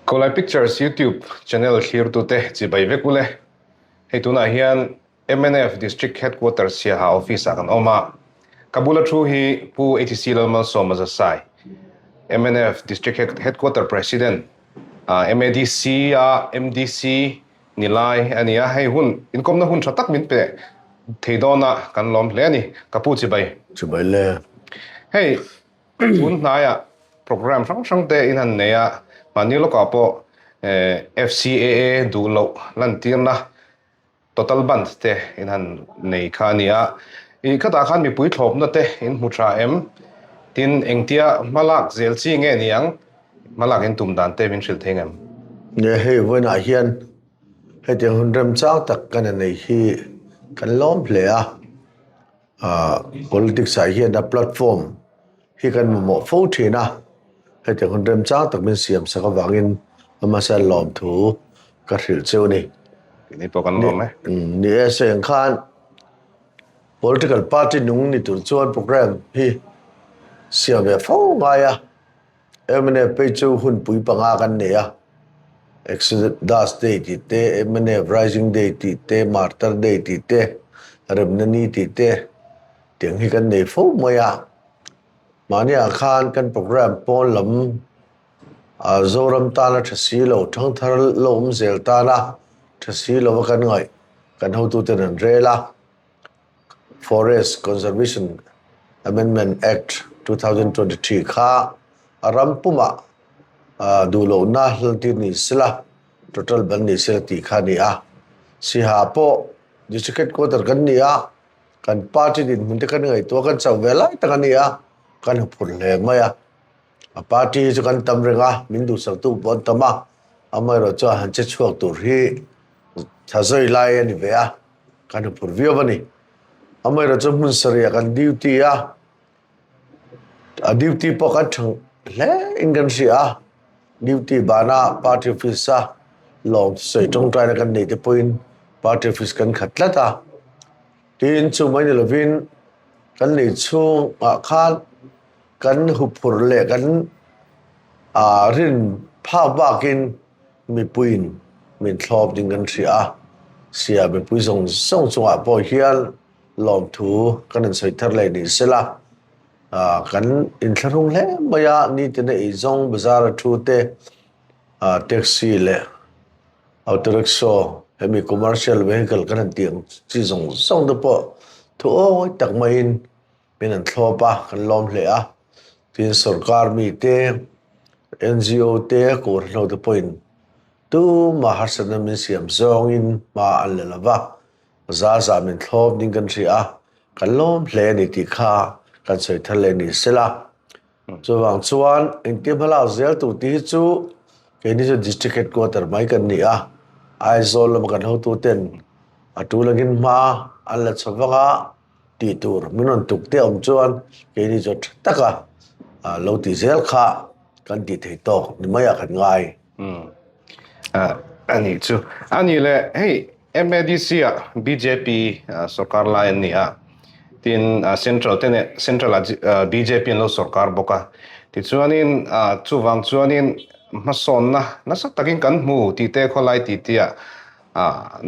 Kolai Pictures YouTube channel thlirtute chibai vek ule. Hei tunah hian mnf District Headquarters Siaha Office ah kan awm a. Ka bula thu hi Pu HC Lalmalsawma Zasai, mnf District Headquarter President, MADC a MDC ni lai a ni a. Hei hun inkawmna hun tha tak min pe thei dawn a, kan lawm hle a ni. Ka pu chibai. Chibai le. Hei tun hnaiah program hrang hrang te in han nei a, mahni lawkah pawh FCAA duh loh lantirna Total Bandh te in han nei kha a ni a, ih khatah khan mipui thlawpna te in hmu tha em? Tin, engtia hmalak zel chi nge ni ang? Hmalak in tum dan te min hrilh thei ngem? Nge hei vawiinah hian hetiang hun remchang tak kan nei hi kan lawm hle a, politics ah hian a platform hi kan mamawh fo thin a, hetiang hun remchang tak min siam sak avangin a hmasa lawmthu ka hrilh cheu a ni. Keini pawh kan lawm e. Ni e, sawi ang khan political party nung ni tur chuan programme hi siam ve fo ngai a, mnf phei chu hunpui panga kan nei a, Exodus Day tih te, mnf Rising Day tih te, Martyr Day tih te, Remna Ni tih te, Tiang hi kan nei fo mai a, mahniah khan kan programme pawn lam Zoram tana tha si lo, thangthar lo awm zel tana tha si lova kan ngaih kan hotuten an rel a, Forest Conservation Amendment Act 2023 kha a ram pumah duh lohna hlantir ni sela, total ban ni sela tih kha a ni a. Siha pawh District Headquarter kan ni a. Kan party dinhmun te kan ngaihtuah kan chauh ve lai tak a ni a, kan huphurh hle mai a. A party hi chu kan tam reng a, min duhsaktu pawh an tam a, amaherawh chuan han che chhuak tur hi tha zawi lai a ni ve a, kan huphurh viau a ni. Amaherawh chu hmun sarih ah kan duty a, a duty pawh kan tha hle in kan hria a, duty bana party office a lawm sawi tawngtaina kan nei te pawhin party office kan khat tlat a. Tin, chu mai ni lovin kan lei chhungah khan kan huphurh leh kan rin phak bakin mipuiin min thlawp ding kan hria a, sia mipui zawng zawng chungah pawh hian lawmthu kan rawn sawi thar leh ni sela, kan inthlahrung hle mai a, nitin a eizawng bazar a thu te taxi leh Auto rickshaw, hemi commercial vehicle kan han tih ang chi zawng zawng te pawh thu awi tak maiin min an thlawp a, kan lawm hle a. Tin, sorkar mi te, NGO te, Kohhranho te pawhin tumah harsatna min siam zawngin hma an la lo va, za za min thlawp ding kan hria a, kan lawm hle a ni tih kha kan sawi thar leh ni sela. Chuvang chuan engtin hmalak zel tur tih hi chu keini chu District Headquarter mai kan ni a, Aizawl lama kan hotuten a tul angin hma an la chho vang a, tih tur min rawn tuk te awm chuan keini chu tha taka lo tih zel kha kan tih thei tawk ni maiah kan ngai. A nih chu. A nih leh hei MADC ah bjp sorkar lai an ni a, tin central te nen central ah bjp an lo sorkar bawk a, tichuanin chuvang chuanin hmasawnna nasa takin kan hmu tih te khawlai tih tih ah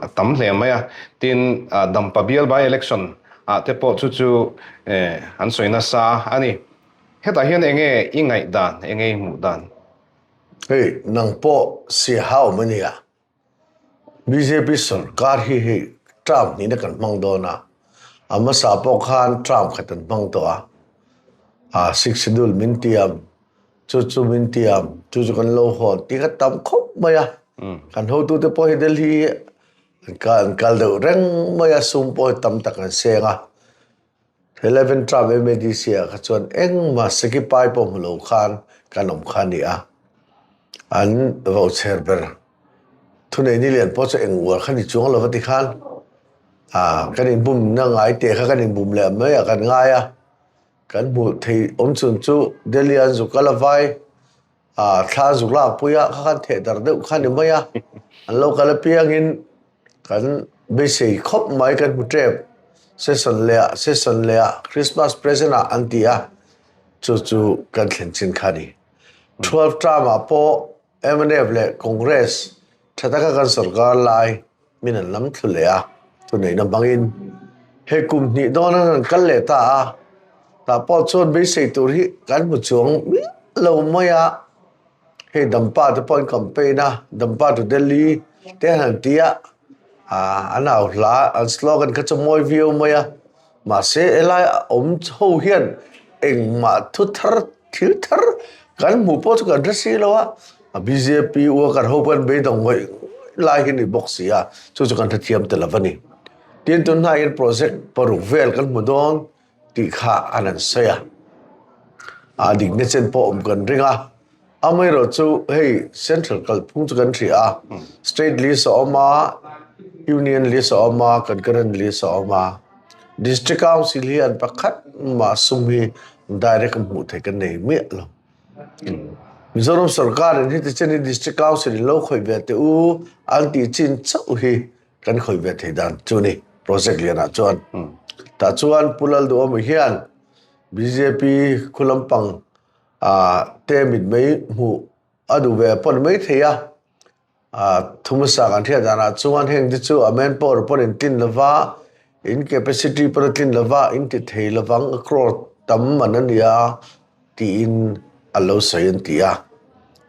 a tam hle mai a, tin Dampa bial by election ah te pawh chu chu an sawi nasa a ni. Hetah hian enge i ngaihdan, enge i hmuh dan? Hei nang pawh Siaha awm a nia. Bjp sorkar hi hei term hnihna kan hmang dawn a, a hmasa pawh khan term khat an hmang tawh a, a six schedule min tiam, chu chu min tiam, chu chu kan lo hawn tih kha tam khawp mai a, kan hotute pawh hi Delhi an kal deuh reng mai a, sum pawh hi tam tak an seng a. Eleven term MADC ah kha chuan engmah Sekipai pawh hmu lo khan kan awm kha a ni a, an vauchher ber thunei ni lian pawh chu eng uar kha ni chuang lo va ti khan ah kan inbumna ngai teh kha kan inbum leh mai ah kan ngai a, kan hmuh theih awm chhun chu Delhi an zuk kal a vai ah thla zuk lak pui a kha khan theh darh deuh kha ni mai a, an lo kal apiangin Kan beisei khawp mai kan hmu tep. Session leh ah session leh ah Christmas present ah an ti a, chu chu kan thlen chin kha a ni. 12 term ah pawh. Mnf leh Congress tha taka kan sorkar lai min an lam thlu leh a, thuneihna hmangin hei kum hnih dawn an han kal leh ta a, tah pawh chuan beisei tur hi kan hmu chuang miah lo mai a, hei Dampa te pawh an campaign a, Dampa to Delhi te an han ti a, aah an au hla an slogan kha chu mawi viau mai a, mahse helai a awm ho hian engmah thu thar thil thar kan hmuh pawh chu kan hre si lo a, a bjp worker ho pawh an beidawng ngawih ngawih lai hi ni bawk si a, chu chu kan hrethiam ta lo a ni. Tin tunhnai hian project paruk vel kan hmu dawn tih kha an han sawi a, a dikna chen pawh awm kan ring a, amaherawhchu hei central kalphung chu kan hria a, state list a awm a, union list a awm a, concurrent list a awm a, district council hian pakhat mah sum hi direct a hmuh theih kan nei miah lo. Mizoram sorkar in heti chen hi district council in lo khawih ve teh u an tih chin chauh hi kan khawih ve thei dan chu ni project lianah chuan. Tah chuan Pu Lalduhawma hian bjp khu lampang te mit mai hmuh a duh ve pawn mai thei a. Thumasa kan hriat danah chuan heng te chu a manpower pawn in tlin lova, in capacity pawn a tlin lova, in ti thei lovang a crore tam man a nia tiin a lo sawi an ti a.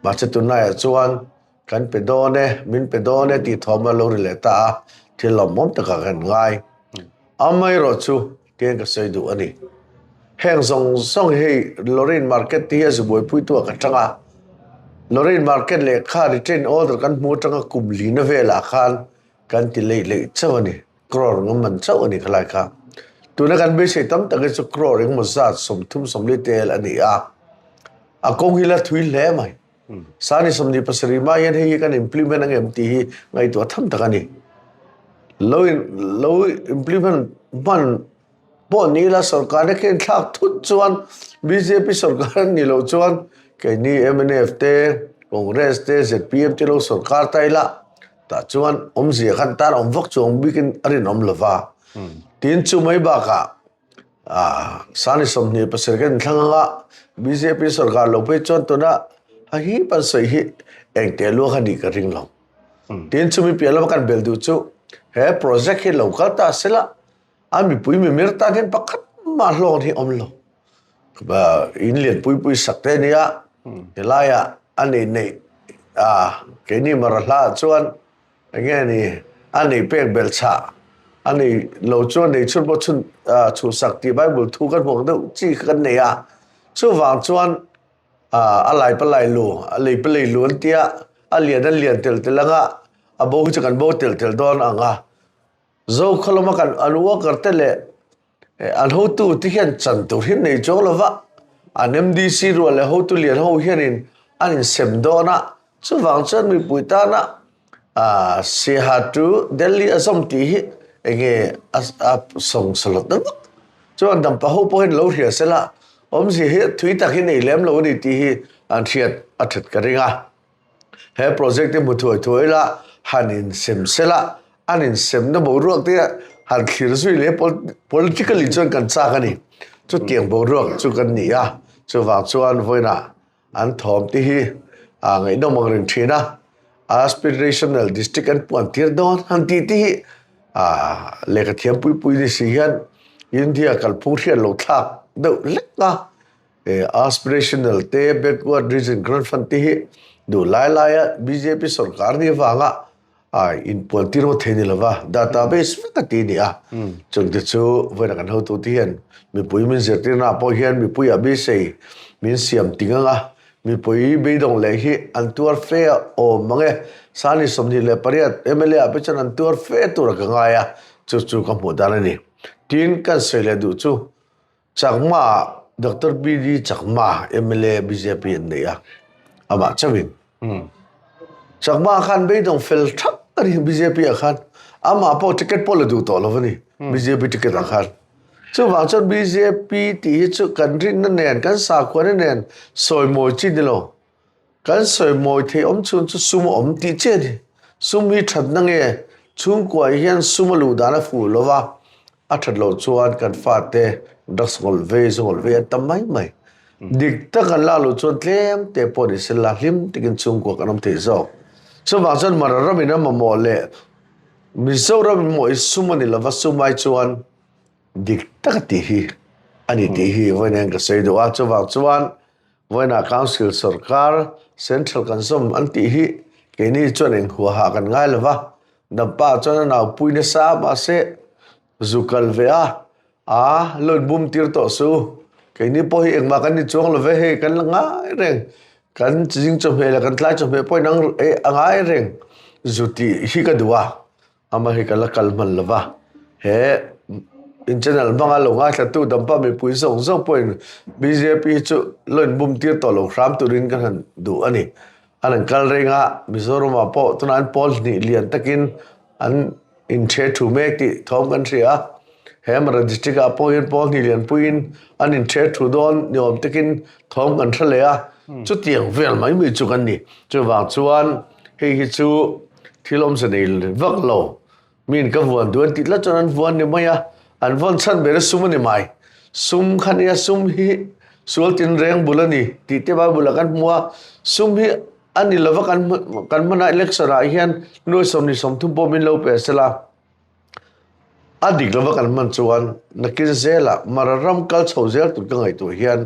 Mahse tunlaiah chuan kan pe dawn e, min pe dawn e tih thawm a lo ri leh ta a, thil lawmawm takah kan ngai. Amaherawh chu Tiang ka sawi duh a ni. Heng zawng zawng hi hei Lorraine Market te hi a zu buaipuitu ah ka tang a. Lorraine Market lehkha retain order kan hmu atanga kum lina velah khan kan ti leih leih chauh a ni. Crore ngam man chauh a ni khalai kha. Tuna kan beisei tam tak hi chu crore engemaw zat 30 40 tel a ni a. A kawng hi la thui hle mai. Sani 27 mah hian hei hi kan implement ang em tih hi ngaihtuah tham tak a ni. Lo in lo implement hman pawh ni ila sorkar na khen thlak thut chuan bjp sorkar an nih loh chuan keini mnf te Congress te zpm te lo sorkar ta ila tah chuan awmzia khan tan awm vak chuang bikin a rinawm lova. Tin chu mai bakah Sani 27 kan thlang anga bjp sorkar lo phei chuan tuna a hi pan sawi hi engte luak a nih ka ring lo. Tin chumi piah lama kan bel duh chu he project hi lo kal ta sela a mipui mimir tan hian pakhat mah hlawng hi awm lo. In lian pui pui sak te nia helaiah a nei neih keini mara hla ah chuan Enge ni a nei pek belh chhah a nei lo chuan nei chhun pawh chhun chhuhsak tih Bible thu kan hmuak deuh chi kha kan nei a, chuvang chuan a lai pa lai lu a lei pa lei lu an tia a lian an lian tel tel anga a bo hi chu kan bo tel tel dawn ang a, Zokhaw lama kan an worker te leh An hotu te hian chan tur hi nei chuang lova, an MDC rual leh hotu lian ho hianin an insem dawn a, chuvang chuan mipui tana Siaha to Delhi a zawm tih hi enge a sawng salawt na vak. Chuan Dampa ho pawh hian lo hria sela, awmzia hi thui tak hi nei lem lo a ni tih hi an hriat a that ka ring a. He project hi hmu thuai thuai ila han insem sela, an insemna boruak te han thlir zui leh politically chuan kan chak a ni. Chutiang boruak chu kan ni a, chuvang chuan vawiinah an thawm te hi a ngaihnawm ang reng thin a, aspirational district an puan tir dawn han tih te hi lehkha thiam pui pui ni si hian India kalphung hriat lo thlak deuh hlek a. Aspirational te backward region grant fund te hi duh lai laia bjp sorkar ni avanga inpuan tir ngawt thei ni lova database vek a ti a ni a. Chung te chu vawiin kan hotu te hian mipui min zirtirna ah pawh hian mipui ah beisei min siam ting anga mipui beidawng leh hi an tuar fe a awm mang e. Sani 28 mla ah pawh chuan an tuar fe tur a ka ngai a, chu chu ka hmuh dan a ni. Tin kan sawi leh duh chu Chakma ah Doctor BD Chakma mla bjp an nei a, amah chauhin. Chakma khan beidawng fel thak a ni bjp ah khan. Amah pawh ticket pawh la duh tawh lo a ni bjp ticket ah khan. Chuvang chuan bjp tih hi chu kan rinna nen kan sakhuana nen sawi mawi chi ni lo. Kan sawi mawi thei awm chhun chu sum a awm tih chiah a ni. Sum hi thatna nge? Chhungkuaah hian sum a luh dan a fuh lo va, a that loh chuan kan fate drugs ngawlh vei, zu ngawlh vei an tam mai mai. Dik tak an lak loh chuan tlem te pawh ni sela hlim takin chhungkua kan awm thei zawk. Chuvang chuan Mara ramin a mamawh leh Mizoram in mawh i sum a ni lova sum ai chuan dik tak a tih hi a ni tih hi vawiin hian ka sawi duh a. Chuvang chuan vawiinah Council sorkar Central kan zawm an tih hi keini chuan enghuaha kan ngai lova, Dampa chuan a naupui nasa mahse Zu kal ve a, a loan bum tir tawh su. Keini pawh hi engmah kan ni chuang lo ve hei, kan la ngai reng. Kan zing chawhmeh leh kan tlai chawhmeh pawh in ang eh a ngai reng. Zu tih hi ka duh a, ama hi ka la kal hman lo va. He in channel hmanga lo ngaithlatu dampa mipui zawng zawng pawhin bjp hi chu loan bum tir tawh lo hram turin ka han duh a ni. An han kal reng a, Mizoramah pawh tunah an pawl hnih lian takin An inthe thu mek tih thawm kan hria a, he Mara District ah pawh hian Pawl Hnih-Lianpuiin an inthe thu dawn ni awm takin thawm kan hre leh a, chutiang vel mai mai chu kan ni. Chuvang chuan hei hi chu thil awmze nei vak lo, miin ka vuan duh an tih tlat chuan an vuan ni mai a, an vawn chhan ber a sum a ni mai. Sum kha nia sum hi sual tinreng bul a ni tih te Bible ah kan hmu a, sum hi A ni lova kan kan hmana election ah hian nuai 23 pawh min lo pe sela a dik lova kan hman chuan nakin zela Mara ram kal chho zel tur ka ngaihtuah hian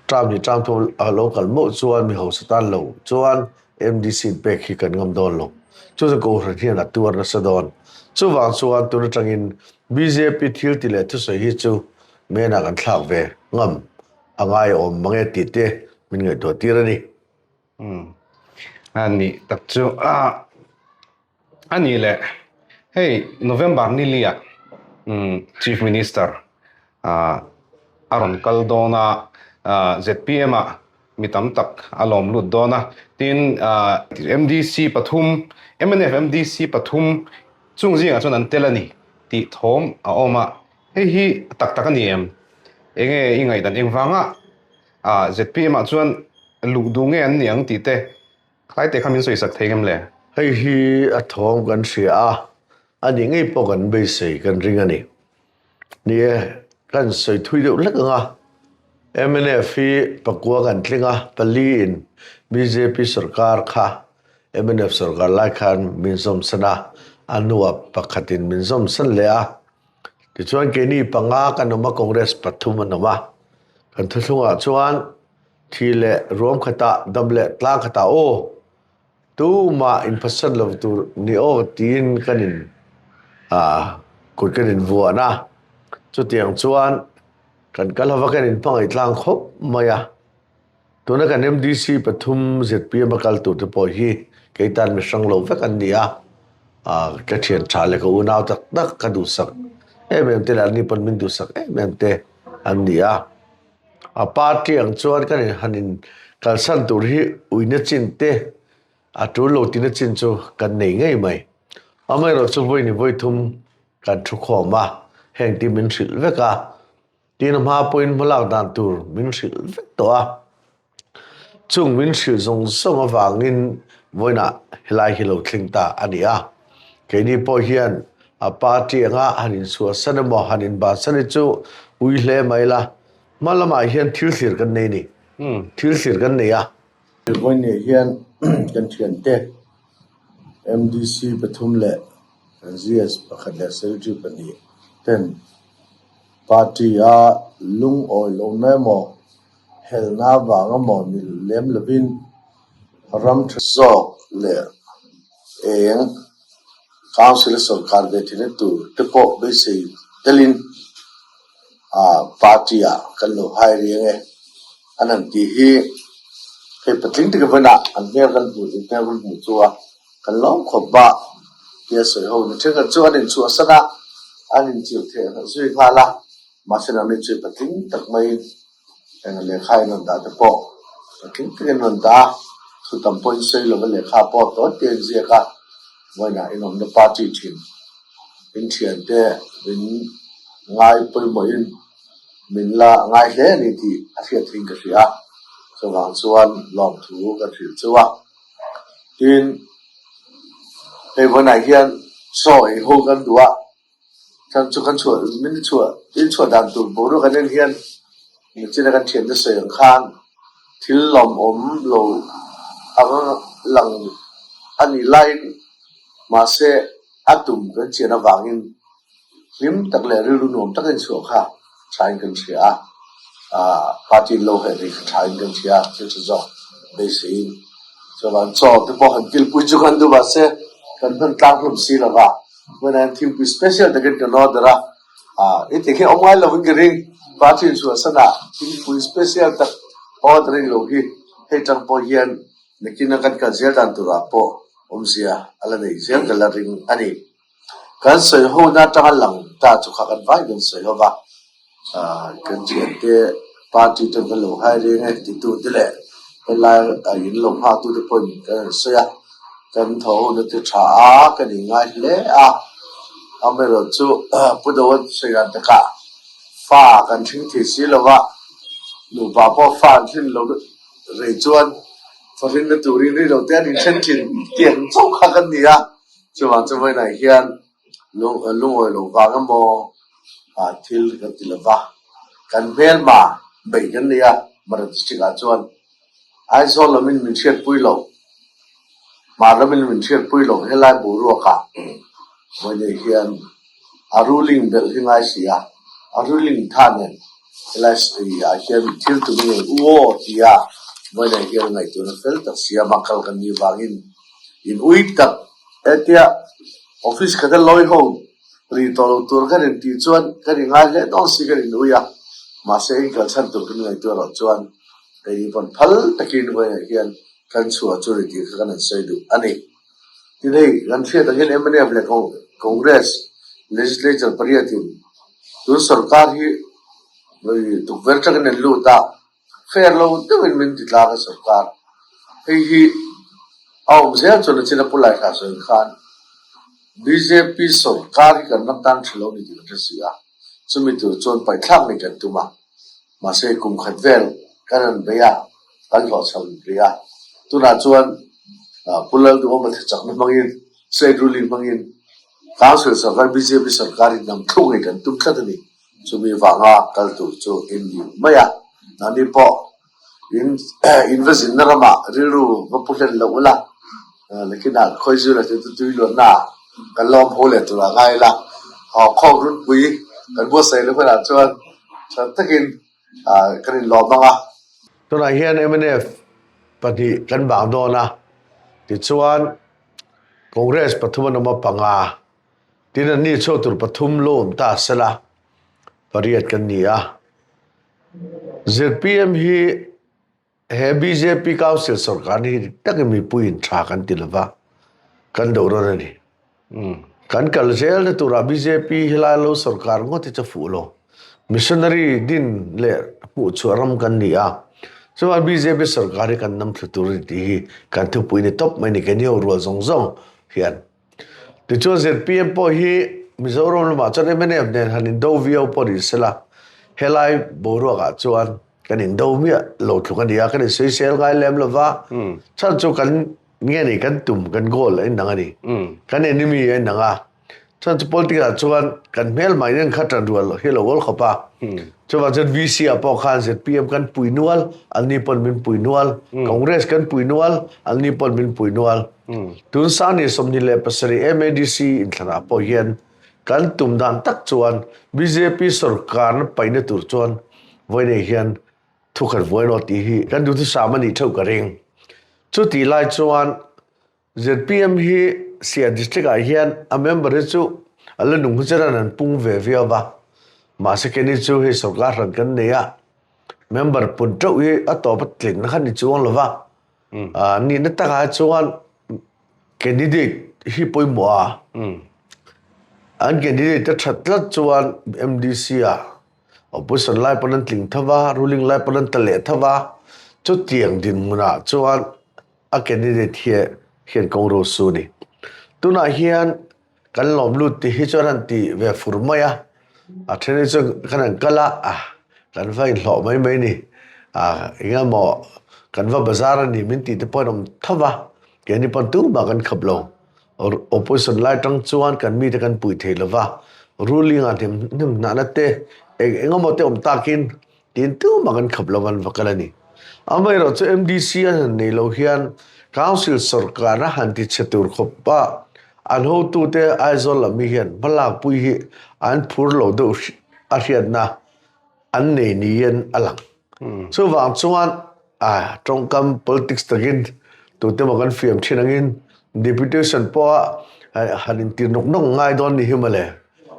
term ni term thum a lo kal meuh chuan mi hausa tan lo chuan MDC in pek hi kan ngam dawn lo. Chu chu Kohhran hian a tuar nasa dawn. Chuvang chuan tun atangin bjp thil ti leh thusawi hi chu menah kan thlak ve ngam a ngaiawm mange tih te min ngaihtuah tir a ni. Umm a nih tak chu a a nih leh hei November ni li ah umm Chief Minister ah a rawn kal dawn a ah zpm ah mi tam tak a lawm lut dawn a tin ah MDC pathum mnf MDC pathum chung zingah chuan an tel a ni tih thawm a awm a hei hi tak tak a ni em enge i ngaihdan engvanga Ah, zpm ah chuan luh duh nge an ni ang tih te khlai te kha min sawi sak thei ngem le? Hei hi a thawm kan hria a, a nih ngei pawh kan beisei kan ring a ni. Ni e, kan sawi thui deuh hlek ang a, mnf hi pakua kan tling a, pali in bjp sorkar kha mnf sorkar lai khan min zawmsan a, a hnuah pakhatin min zawmsan leh a, Tichuan keini panga kan awm a, Congress pathum an awm a. Kan thuthlungah chuan thi leh ruam khatah, dam leh tlang khatah aw, tumah inphatsan lo tur ni aw tiin kan in kut kan invuan a. Chutiang chuan kan kal hova kan inhmangaih tlang khawp mai a. Tuna kan MDC pathum zpm a kal tur te pawh hi kei tan mi hrang lo vek an ni a, ka thian tha leh ka unau tak tak ka duhsak em em te leh an ni pawn min duhsak em em te an ni a. A party ang chuan kan in han in kalsan tur hi uina chin te a tul lo tina chin chu kan nei ngei mai. Amaherawh chu vawi ni vawi thum kan thu khawm a, heng te min hrilh vek a. Tin a hma pawhin hmalak dan tur min hrilh vek tawh a, chung min hrilh zawng zawng avangin vawiinah helai hi lo thleng ta a ni a. Keini pawh hian a party anga han inchhuahsan emaw han inbansan hi chu ui hle mai la, hma lamah hian thil thlir kan nei ni, thil thlir kan nei a. Vawiinah hian kan thiante MDC pathum leh GS pakhat leh Secretary pahnih ten Party-a lungawi lohna emaw, helna avang emaw ni lem lovin ram tha zawk leh eng Council-a sawrkar ve theihna tur te pawh beisei telin party-ah kan lo hai riang e an han tih hi hei patling taka vawiinah an hmel kan hmuh hmel kan hmuh chu a. Kan lawm khawp a, tia sawi ho ni thenkhat chu an inchhuahsan a, an inchilh theih zui nghal a, mahse nangni chu patling tak maiin eng lehkha in rawn dah te pawh patling takin rawn dah a, thu tam pawh in sawi lova lehkha pawh tawi te in ziak a, vawiinah in awmna party thin in thiante min ngai pawimawhin min la ngai hle a ni tih a hriat theih in ka hria a, chuvang chuan lawmthu kan hrilh cheu a. Tin, hei vawnah hian chaw ei ho kan duh a, chuan chu kan chhuah min chhuah in chhuah dan tur boruak an en hian. Nichina kan thiante sawi ang khan thil lawmawm lo ang lang a nih laiin mahse a tum kan chian avangin hlim tak leh rilru nuam takin chhuah kha thain kan hria a, aah party lo heh rih kha thain kan hria a, thil tha zawk beiseiin chuan chaw te pawh han kilpui chu kan duh mahse kan hman tlang hlawm si lo va, hmanah hian thingpui special takin kan order a. Ah, i ti khi awm ngai lovin ka ring. Party inchhuahsan ah thingpui special tak order in lo hi hei tang pawh hian nakin a kan kal zel dan turah pawh awmzia a la nei zel ka la ring a ni. Kan sawi ho na atanga lang ta chu kha kan vai kan sawi ho va, ah, kan thiante party ten kan lo hai reng e titu te leh helai in lo nghak tu te pawhin kan han sawi a. Kan thaw ho na te tha a, kan inngai hle a. Amaherawhchu Pu Dawt sawi dan takah fa kan hring thei si lo va, nupa pawh fa an hrin lo rei chuan fa hrinna turin ri lo te an inthen thin tih ang chauh kha kan ni a. Chuvang chu vawiinah hian lungawi lo vang emaw thil kan ti lo va, kan hmelma beih kan nei a, Mara district ah chuan Aizawl lamin min hriatpui loh, Hmar lamin min hriatpui loh helai boruakah vawiin hian a ruling belh hi ngai si a, a ruling tha nen helai ah hian thil tum i ngei u aw tia vawiin hian ngaihtuahna fel tak siama kal kan nih vangin in ui tak hetia office khata lawi ho ri tawh lo tur kan intih chuan kan ingai hle dawn si kan in ui a, mahse inkalchhan tur kan ngaihtuah erawh chuan Hei hi pawn phal takin vawiinah hian kan chhuah chu ni tih kha kan han sawi duh a ni. Tin hei kan hriat ang hian mnf leh Congress Legislature pariatin tun sorkar hi tukverh takin an lut a, fair lo deuhin min ti tlang a sorkar. Hei hi a awm zel chuan a chin a pu Laihla sawi khan bjp sorkar hi kan ram tan tha lo ni tih kan hre si a, chumi tur chuan paihthlak ni kan tum a. Mahse kum khat vel kan rawn bei a, kan hlawhchham rih a. Tunah chuan Pu Lalduhawma thachakna hmangin, state ruling hmangin Council sorkar, bjp sorkarin hnam thluk ngei kan tum tlat a ni. Chumi vanga kal tur chu in ni mai a. Nahni pawh in in va zinna ramah rilru va pu hlen loh ula, nakinah Khawizula te chu tui luanna kan la awm ho leh turah ngai ila, khawng runpui kan buatsaih loh hunah chuan Tha takin kan inlawm ang a. Tunah hian mnf pahnih kan bang dawn a, tichuan Congress pathum an awm a panga, tin an ni chhuak tur pathum lo awm ta sela pariat kan ni a. Zpm hi He bjp Council sorkar hi dik takin mipuiin tha kan ti lova, kan do rawn a ni. Kan kal zelna turah bjp helai lo sorkar ngawt hi chu fuh lo. Missionary din leh hmuhchhuah ram kan ni a, chuan bjp sorkar hi kan nam thlu tur a ni tih hi kan thupui ni tawp mai a ni, keini ho rual zawng zawng hian. Tichuan zpm pawh hi Mizoram lamah chuan mnf nen han indo viau pawh ni sela, helai boruakah chuan Kan indo miah lo tluk a ni a, kan insawisel ngai lem lo va, chhan chu kan nge ni kan tum kan goal a inang a ni, kan enemy a inang a, chhan chu politics ah chuan kan hmel mai nen kha tan rual hi a lo awl khawp a, chuvang chuan VC ah pawh khan zpm kan pui nual, an ni pawn min pui nual, Congress kan pui nual, an ni pawn min pui nual. Tun Sani 27 MADC inthlanah pawh hian Kan tum dan tak chuan bjp sorkarna paihna tur chuan vawiinei hian thu khat vuai rawh tih hi kan duhthusam a nih theuh ka ring. Chutih lai chuan zpm hi Siah district ah hian a member hi chu a la nung hi chuan an pung ve viau va, mahse keini chu hei sorkar hran kan nei a, member pun teuh hi a tawp a tling na kha ni chuang lo va, nihna takah chuan Candidate hi pawimawh a, an candidate a that tlat chuan MDC ah opposition lai pawn an tling tho va, ruling lai pawn an tla leh tho va, chutiang dinhmunah chuan a candidate hi hian kawng ro su a ni. Tunah hian kan lawm lut tih hi chuan an ti ve fur mai a, a then hi chuan kan han kal a, kan va inhlawh mai mai a ni, eng emaw kan va bazar a ni min tih te pawh an awm tho va, keini pawn tumah kan khap lo, opposition lai tang chuan kan mite kan pui thei lo va, ruling ah hnem hnahna te eng eng emaw te awm takin. Tiin tumah kan khap lo an va kal a ni. Amaherawhchu MDC an han nei lo hian Council sorkar a han ti chhe tur khawp a, an hotute Aizawl lam mi hian hmalakpui hi an phur lo deuh a hriatna an nei niin a lang. Chuvang chuan tawngkam politics takin tute maw kan fiam thin angin deputation pawha han intir nawk nawk ngai dawn ni hi mawle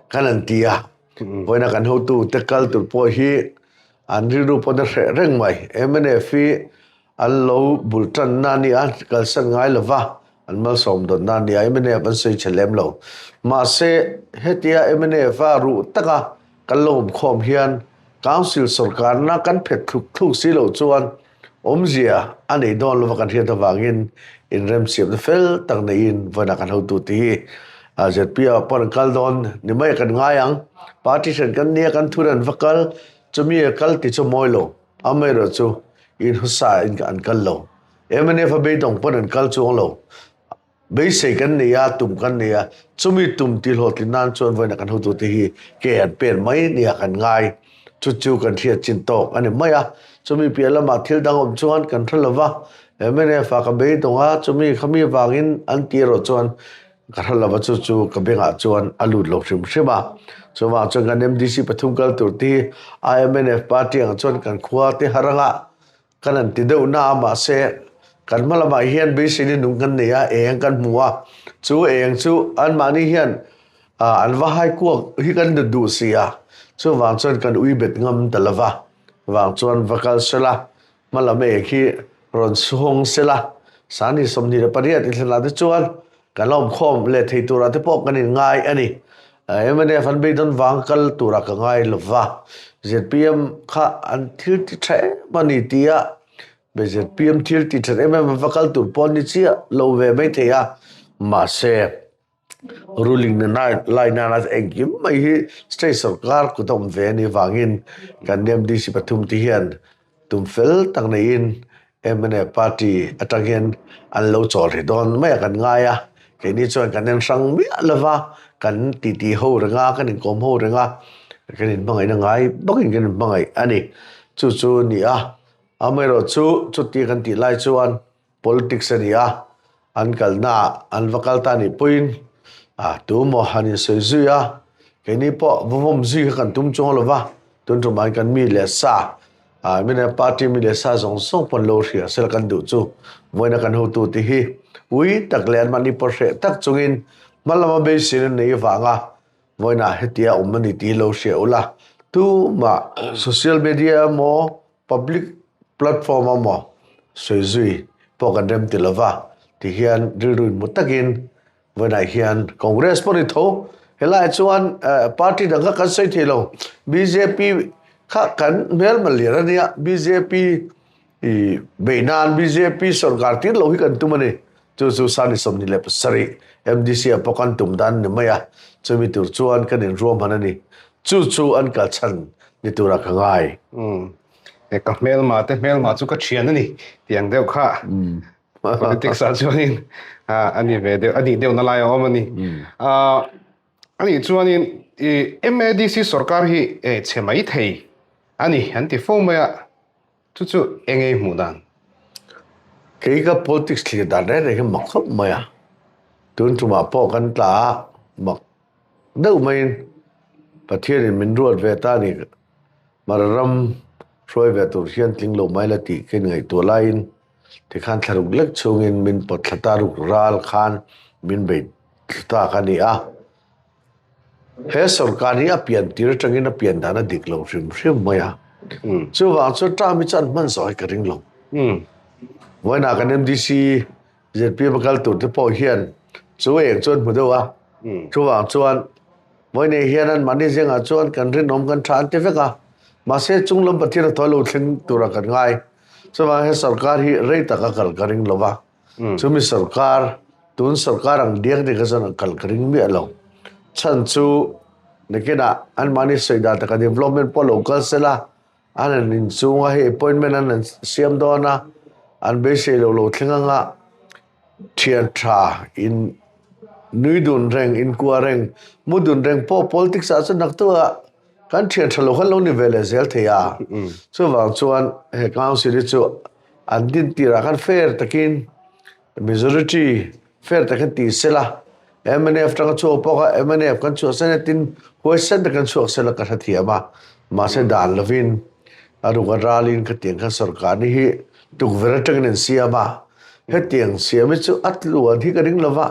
kan han ti a. Vawiina kan hotu te kal tur pawh hi an rilru pawn a hreh reng mai. Mnf hi an lo bul tanna a ni a, kalsan ngai lo va, an malsawm dawnna a ni a, mnf an sawi chhe lem lo. Mahse, hetia mnf a ruh taka kan lo awm khawm hian Council sorkarna kan phet thluk thluk si loh chuan awmzia a nei dawn lova kan hriat avangin inremsiamna fel tak neiin vawiinah kan hotu tih hi ZPM ah pawh an kal dawn ni mai a kan ngai ang. Party hran kan nia kan thun an va kal, chumi a kal ti chu mawi lo, amaherawhchu inhawsa in an kal lo. Mnf a beidawng pawn an kal chuang lo. Beisei kan nei a, tum kan nei a, chumi tum tih hlawhtlin nan chuan vawiinah kan hotute hi ke an pen mai nia kan ngai. Chu chu kan hriat chin tawk a ni mai a. Chumi piah lamah thil dang awm chuan kan hre lova, mnf ah ka beidawng a, chumi khami vangin an ti erawh chuan ka hre lova, chu chu ka bengah chuan a lut lo hrim hrim a. Chuvang chuan kan MDC pathum kal tur te hi IMNF party ang chuan kan khua te harangah Kan an ti deuh na a, mahse kan hma lamah hian beiseina nung kan nei a, eng kan hmu a, chu eng chu anmahni hian an va hai kuak hi kan nut duh si a, chuvang chuan kan ui bet ngam ta lo va, vang chuan va kal sela, hma lam eng hi rawn suhawng sela, sani 28 inthlanah te chuan kan la awmkhawm leh thei turah te pawh kan inngai a ni. Mnf an beidawn vang kal turah ka ngai lo va, zpm kha an thil ti tha em a ni tia zpm thil ti that em em a va kal tur pawh an ni chiah lo ve mai thei a, mahse ruling na lai nana engkim mai hi state sorkar kut a awm ve a nih vangin kan MDC pathum te hian Tum fel tak neiin mnf party atang hian an lo chawl rih dawn mai a kan ngai a, keini chuan kan en hrang miah lova kan titi ho reng a, kan inkawm ho reng a, kan inhmangaihna ngai bawkin kan inhmangaih a ni. Chu chu a ni a, amaherawhchu chuti kan tih lai chuan Politics a ni a, an kalnaah an va kal ta nih pawhin a tu maw han insawi zui a, keini pawh va vawm zui kha kan tum chuang lo va, tun tumah kan mi leh sa, a mine party mi leh sa zawng zawng pawn lo hria sela kan duh chu vawiina kan hotute hi ui tak leh anmahni pawh hreh tak chungin hma lama beiseina nei avanga vawiinah hetia awm a ni tih hi lo hria ula, tumah social media emaw Public platform a maw sawi zui pawh kan rem ti lova ti hian rilru inhmu takin vawiinah hian Congress pawh ni tho helaiah chuan party dang kha kan sawi thei lo bjp kha kan hmelma lian a nia bjp ih beih nan bjp sorkar tir lo hi kan tum a ni chu chu sani 27 MDC ah pawh kan tum dan a ni mai a chumi tur chuan kan inruahman a ni Chu chu an kal chhan ni tura ka ngai. Umm. E ka hmelma te hmelma chu ka thian a ni tih ang deuh kha politics ah chuanin a ni ve deuh a nih deuh na lai a awm a ni. A nih chuanin i MADC sorkar hi e chhe mai thei a ni an ti fo mai a, chu chu eng ei hmuh dan? Kei ka politics thlir dan reng reng hi mak khawp mai a, tun tumah pawh kan tla a mak Deuh maiin Pathianin min ruat ve ta ni Mara ram hruai ve tur hian tling lo mai la tih ka inngaihtuah laiin tikhan thlaruk lek chhungin min pawt thla ta ruk ral khan min bei thlu ta ka ni a. He sorkar hi a pian tir atangin a pian dan a dik lo hrim hrim mai a. Chuvang chuan term hi chuan hman zawh hi ka ring lo. Vawiinah kan MDC Zpm a kal tur te pawh hian chu eng chuan hmu deuh a, chuvang chuan vawiinei hian an mahni zingah chuan kan rinawm kan tha an ti vek a, mahse chung lam Pathian a thawi lo thleng tura kan ngai. Chuvang he sorkar hi rei tak a kal ka ring lo va, chumi sorkar tun sorkar ang diak dik a chuan a kal ka ring miah lo. Chhan chu nakinah an mahni sawi dan taka development pawh lo kal sela, An han inchung a, hei appointment an han siam dawn a, an beisei lo lo thleng anga thian tha in nui dun reng, inkuah reng, mu dun reng pawh politics ah chuan naktuk ah. Kan thian tha lo khan lo ni ve leh zel thei a. Chuvang chuan he council hi chu an din tirah khan fair takin majority fair takin ti sela mnf tanga chhuak pawh kha mnf kan chhuah sen a tin huaisen takin chhuak sela ka hrethiam a. Mahse dan lovin a ruk a ralin khatiang khan sorkar ni hi tukverh atangin an siam a. Hetiang siam hi chu a tluan hi ka ring lova.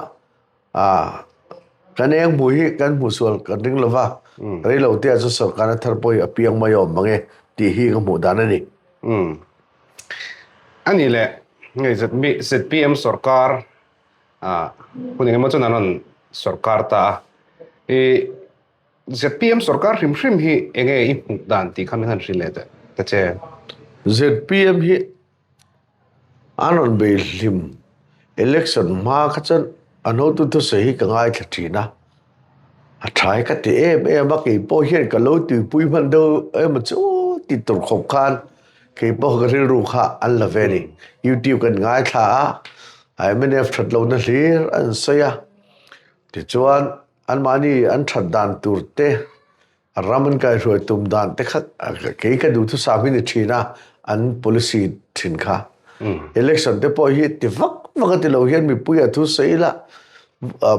A, kan eng hmuh hi kan hmuh sual kan ring lo va, rei lo te ah chuan sorkarna thar pawh hi a piang mai awm mang e tih hi ka hmuh dan a ni. Umm. A nih leh, hei ZPM sorkar ah hun engemaw chuan an rawn sorkar ta a. I ZPM sorkar hrim hrim hi enge i hmuh dan tih kha min han hrilh leh ta che. ZPM hi An rawn bei hlim. Election hma kha chuan an hotu thusawi hi ka ngaithla thin a, a tha hi ka ti em em a, kei pawh hian ka lo tuipui hman deuh emaw chu ti tur khawp khan kei pawh ka rilru kha an la ve a ni. YouTube kan ngaithla a, a mnf that lohna hlir an sawi a, tichuan anmahni an that dan tur te A ram an kaihruai tum dan te kha kei ka duhthusam hi ni thin a, an policy thin kha. Election te pawh hi ti vak vak a ti lo hian mipui a thu sawi ila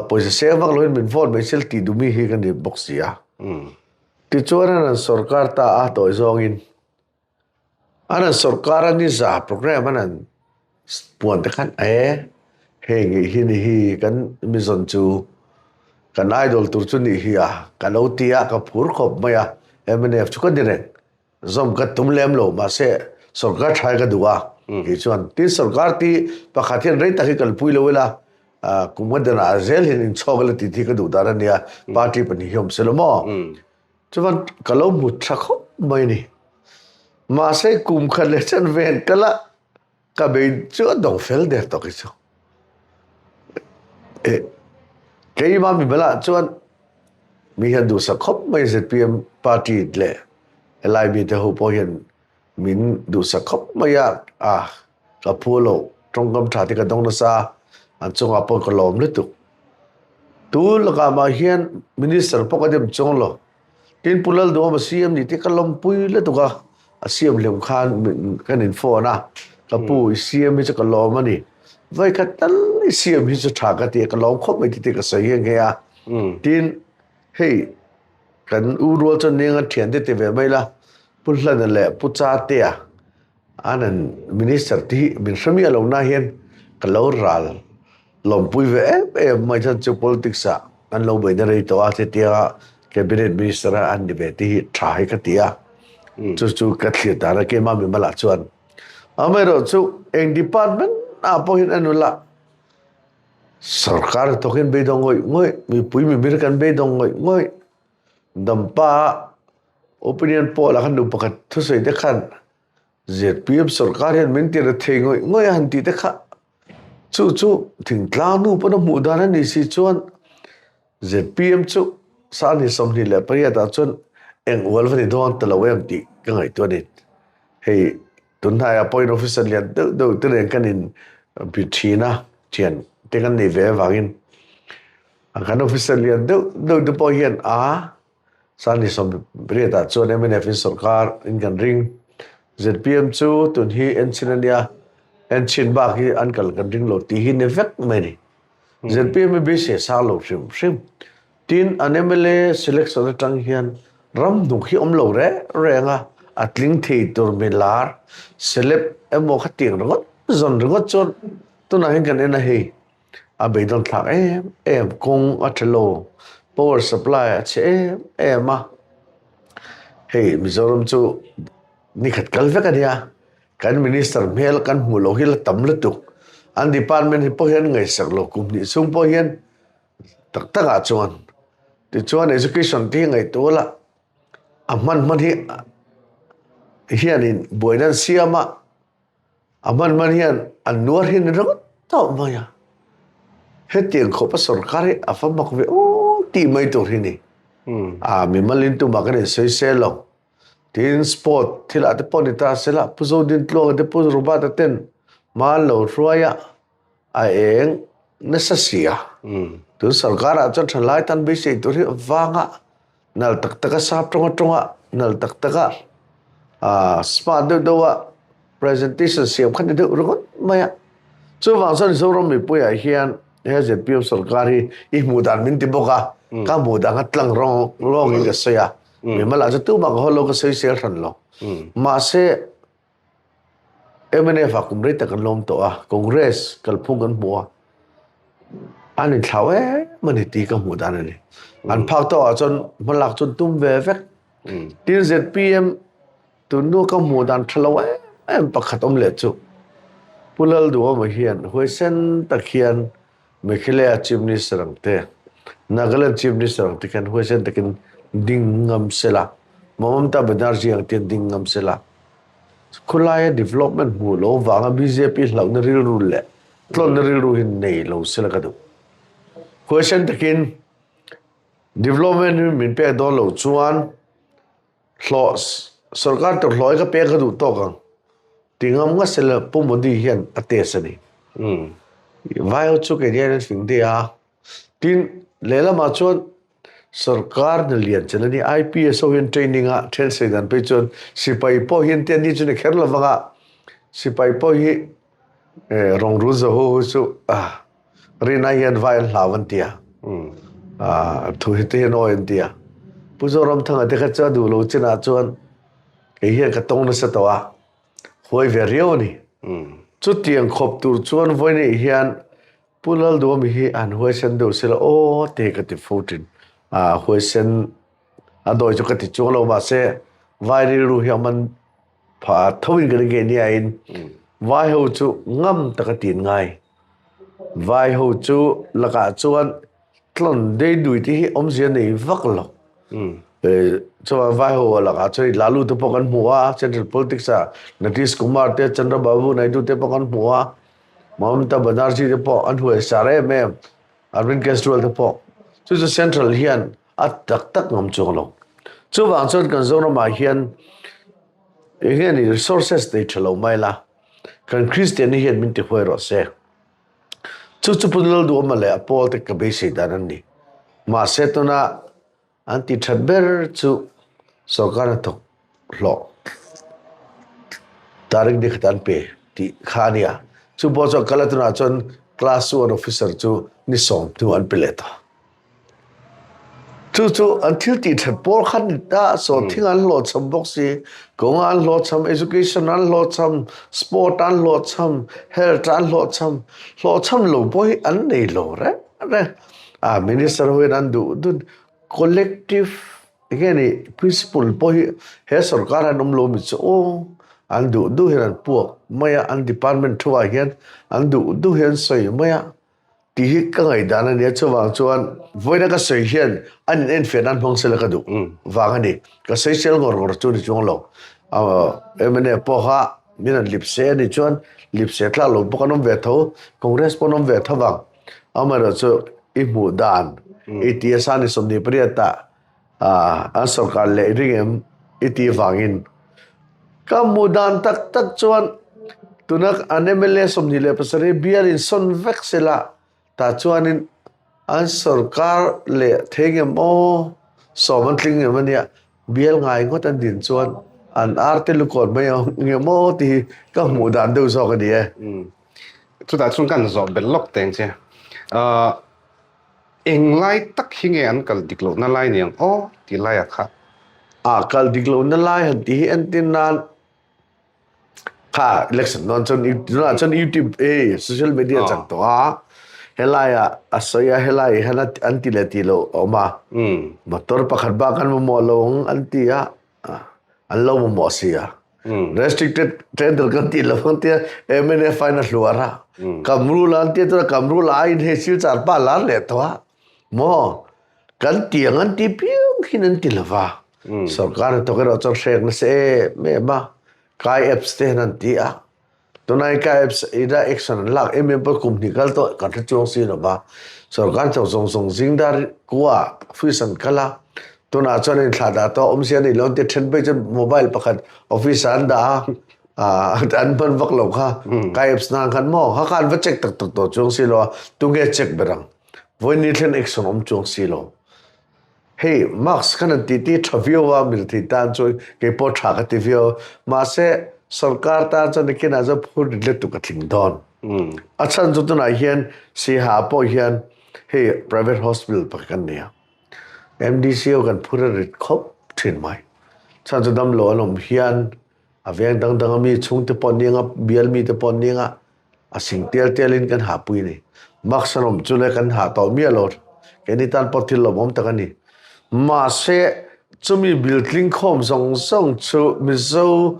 pawisa seng vak lo hian min vote mai se tih duh mi hi ka ni bawk si a. Tichuan an han sorkar ta a tawi zawngin. An han sorkar a niza program an han puan te khan e hei ngei hi ni hi kan mizawn chu kan idol tur chu nih hi a ka lo ti a ka phur khawp mai a mnf chu ka ni reng zawm ka tum lem lo mahse sorkar tha hi ka duh a kei chuan tin sorkar ti pakhat hian rei tak hi kalpui lo ila kum nga danah zel hian inchhawk ila tih hi ka duh dan a nia party pahnih hi awm se lo maw. Chuan ka lo hmu tha khawp mai ni. Mahse kum khat leh chen ven kal a, ka bei chu a dawng fel der tawh khi chu. Eh, keimah mi bulah chuan mi hian duhsak khawp mai zpm party leh helai mite ho pawh hian Min duhsak khawp mai a, ah ka phu lo, tawngkam tha te ka dawng nasa a, an chungah pawh ka lawm lutuk. Tun lakah mah hian Minister pawh ka dem chuang lo, tin Pu Lalduhawma CM nih te ka lawmpui lutuk a, a CM hlem khan kan in phone a, ka pu i CM hi chu ka lawm a ni, vawikhat tal i CM hi chu tha ka ti a, ka lawm khawp mai tih te ka sawi nghe nghe a, tin hei Kan u rual chuan nia ngan thian te ti ve mai la, Pu Hlana leh Pu Chatea an an Minister te hi min hre miah lo na hian ka lo ral lawmpui ve em em mai chuan chu politics ah an lo beihna rei tawh a hetianga Cabinet Minister a an ni ve te hi tha hi ka ti a, chu chu ka thlir dan a keimah mimal ah chuan. Amaherawhchu eng department ah pawh hian a nula Sorkar hnathawk hian beidawng ngawih ngawih, mipui mimir kan beidawng ngawih ngawih. Dampa opinion poll ah khan nu pakhat thusawi te khan zpm sorkar hian min ti ra thei ngawih ngawih a han tih te kha chu chu thingtlang nu pawn a hmuh dan a ni si chuan zpm chu sangni 28 ah chuan eng ual va ni dawn ta lo em tih ka ngaihtuah a ni. Hei. Tunhnaiah point officer lian deuh deuh te nen kan in bi thin a, thian te kan nei ve avangin kan officer lian deuh deuh te pawh hian a Sani 80 ah chuan mnf in sorkar in kan ring. Zpm chu tun hi enchhin a nia, enchhin bak hi an kal kan ring lo tih hi ni vek mai a ni. Zpm hi beisei a sang lo hrim hrim. Tin, an mla selection atang hian ram hnuk hi awm lo reng reng a, a tling thei tur mi lar, celeb emaw kha tiang ringawt zawn ringawt chuan tunah hian kan en a hei, a beidawn thlak em em, kawng a tha lo, power supply a chhe em em a, hei Mizoram chu nikhat kal vek a nia, kan minister hmel kan hmuh loh hi la tam lutuk, an department hi pawh hian ngaihsak lo kum hnih chhung pawh hian Tak takah chuan tichuan education te hi ngaihtuah la a hman hman hi hianin buaina an siam a, a hman hman hian an nuar hi a ni ringawt tawh mai a, hetiang khawpa sorkar hi a va mak ve aw tih mai tur hi a ni. A mimalin tumah kan insawisel lo. Tin sport thilah te pawh ni ta sela Pu Zodintluanga te Pu Robert-a ten hma an lo hruai a, A eng nasa si a. Tun sorkar ah chuan thalai tan beisei tur hi vanga. Nal tak taka sap tawnga tawnga nal tak taka smart deuh deuha presentation siam kha ni deuh ringawt mai a. Chuvang chuan Zoram mipuiah hian he zpm sorkar hi i hmuh dan min ti bawk a, ka hmuh dan kha tlang rawng lawngin ka sawi a. Mimal ah chu tumah ka haw lo ka sawi sel hran lo. Mahse mnf ah kum rei tak kan lawm tawh a, Congress kalphung kan hmu a, an inthlau em a ni tih ka hmuh dan a ni. An phak tawh ah chuan hmalak chu an tum ve vek. Tin zpm tun hnu ka hmuh dan tha lo em em pakhat awm leh chu Pu Lalduhawma hian huaisen tak hian Meghalaya Chief Minister ang te, Nagaland Chief Minister ang te khan huaisen takin ding ngam sela, Mamata Banerjee ang te hian ding ngam sela, khawlaia development hmuh lo vanga bjp hlauhna rilru leh tlawnna rilru hi nei lo sela ka duh. Huaisen takin development hi min pek dawn loh chuan Hlawh, sorkar tur hlawh hi ka pek ka duh tawk ang ti ngam ngat sela Pu Modi hian a test a ni. Vai ho chu kei hian an fing daih a, tin lehlamah chuan sorkar hna lian chan a ni, IPS ho hian training a then sei dan phei chuan sipai pawh hian te an ni chu ni kher lo vang a, sipai pawh hi rawng rul zo ho hi chu Rina hian vai an hlau an ti a, thu hi te hian awi an ti a. Pu Zoramthanga te kha chu a duh lo chinah chuan kei hian ka tawng nasa tawh a, huai ve riau a ni. Chutiang khawp tur chuan vawiin hian Pu Lalduami hi an huaisen deuh sela aw te ka ti fo thin. Huaisen a dawi chu ka ti chuang lo mahse vai rilru hi a man Pha tho in kan nge nia in vai ho chu ngam taka tin ngai. Vai ho chu lakah chuan tlon dei dui te hi awmzia nei vak lo. Chuan vai ho lakah chuan Lalu te pawh kan hmu a, Central Politics ah Nitish Kumar te, Chandrababu Naidu te pawh kan hmu a, Mamata Banerjee te pawh an huai sar em em, Arvind Kejriwal te pawh. Chu chu Central hian A tak tak ngam chuang lo. Chuvang chuan kan Zoramah hian eng nge ni resources nei tha lo mai la, kan Kristianna hian min ti huai rawh se. Chu chu Pu Lalduhawma leh a pawl te ka beisei dan an ni. Mahse tuna an ti that ber chu sorkar hnathawk hlawh tarik ni khat an pe tih kha a nia. Chu pawh chuan kal a tunah chuan class one officer chu ni 10 hnu an pe leh ta. Chu chu an thil tih that pawl kha ni ta, sawhthing an hlawhchham bawk si, kawng an hlawhchham, education an hlawhchham, sport an hlawhchham, health an hlawhchham, hlawhchham lo pawh hi an nei lo reng reng. A minister ho hian an duh dun collective enge ni principle pawh hi he sorkar an awm lo mi chu aw an duh duh hian an puak mai a, an department thu ah hian an duh duh hian an sawi mai a. Tih hi ka ngaihdan a nia, chuvang chuan vawiina ka sawi hian an in enfiah nan hmang sela ka duh vang a ni. Ka sawi sel ngawr ngawr chu ni chuang lo. Mna pawha min han lip se a nih chuan lip se tlak lo bawk an awm ve tho, Congress pawh an awm ve tho vang. Amaherawhchu i hmuh dan i ti a san i 28 ah an sorkar leh ring em i tih vangin ka hmuh dan tak tak chuan tuna an mla 27 bial in sawn vek sela tah chuanin an sorkar leh thei ngem aw sawm an tling ngem ania bial ngai ngawt an din chuan an ar te lukawn mai ang ngem aw tih hi ka hmuh dan deuh zawk a ni e. Chutah chuan ka han zawh belh lawk teng che. Englai tak hi nge an kal dik lohna lai ni ang aw tih laiah kha. A kal dik lohna lai han tih hi entir nan kha election dawn chuan tunah chuan youtube e social media chak tawh a helaiah a sawi a helai hian an ti leh tih loh a awm a motor pakhat bak an mamawh lo ang an ti a an lo mamawh si a. Restricted tender kan tih lo ang tia MNF in a hluar a. Kamrul an tia tuna Kamrul aiin hei silchar pa lar leh tawh a. Maw kan ti ang an ti piang hin an ti lova. Sorkar hnathawk erawh chuan hrek nasa em em a. Kai apps te hian an ti a. Tunai ka apps ina action an lak em em pawh kum hnih kal tawh kan hre chuang si lova. Sorkar chauh zawng zawng zing dar kua office an kal a, tunah chuan in thlah dah tawh awmzia a nih loh an ti then phei chuan mobile pakhat office ah an dah a, an hman vak lo kha ka apps nan khan maw kha kha an va check tak tak tawh chuang si lo a, tunge check ber ang? Vawiin ni thlen action awm chuang si lo. Hei mask khan an titi tha viau a milthei tan chuan kei pawh tha ka ti viau mahse sorkar tan chuan nakinah chuan phur rit lutuk a tling dawn. A chhan chu tunah hian Siaha pawh hian hei private hospital pakhat kan nei a, MDC ho kan phur a rit khawp thin mai. Chhan chu damlo an awm hian a veng dang dang a mi chhungte pawh an ni anga bial mite pawh an ni anga A sing tial tialin kan hahpui a ni. Mask an awm chu le kan hah tawh miah lo. Keini tan pawh thil lawmawm tak a ni. Mahse, chumi bil tling khawm zawng zawng chu Mizo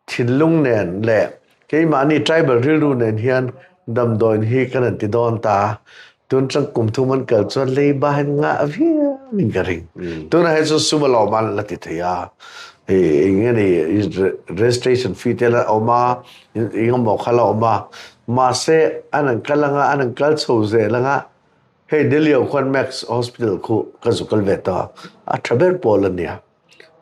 thinlung nen leh keimahni tribal rilru nen hian damdawiin hi kan han ti dawn ta. Tun tang kum thum an kal chuan leiba hian ngah viau in ka ring. Tunah hi chuan sum a lawm an la ti thei a. Eng nge ni registration fee te la awm a, eng emaw kha la awm a. Mahse an an kal anga, an an kal chho zel anga, hei Delhi ah khuan Max Hospital khu ka zu kal ve ta a, a tha ber pawl a nia.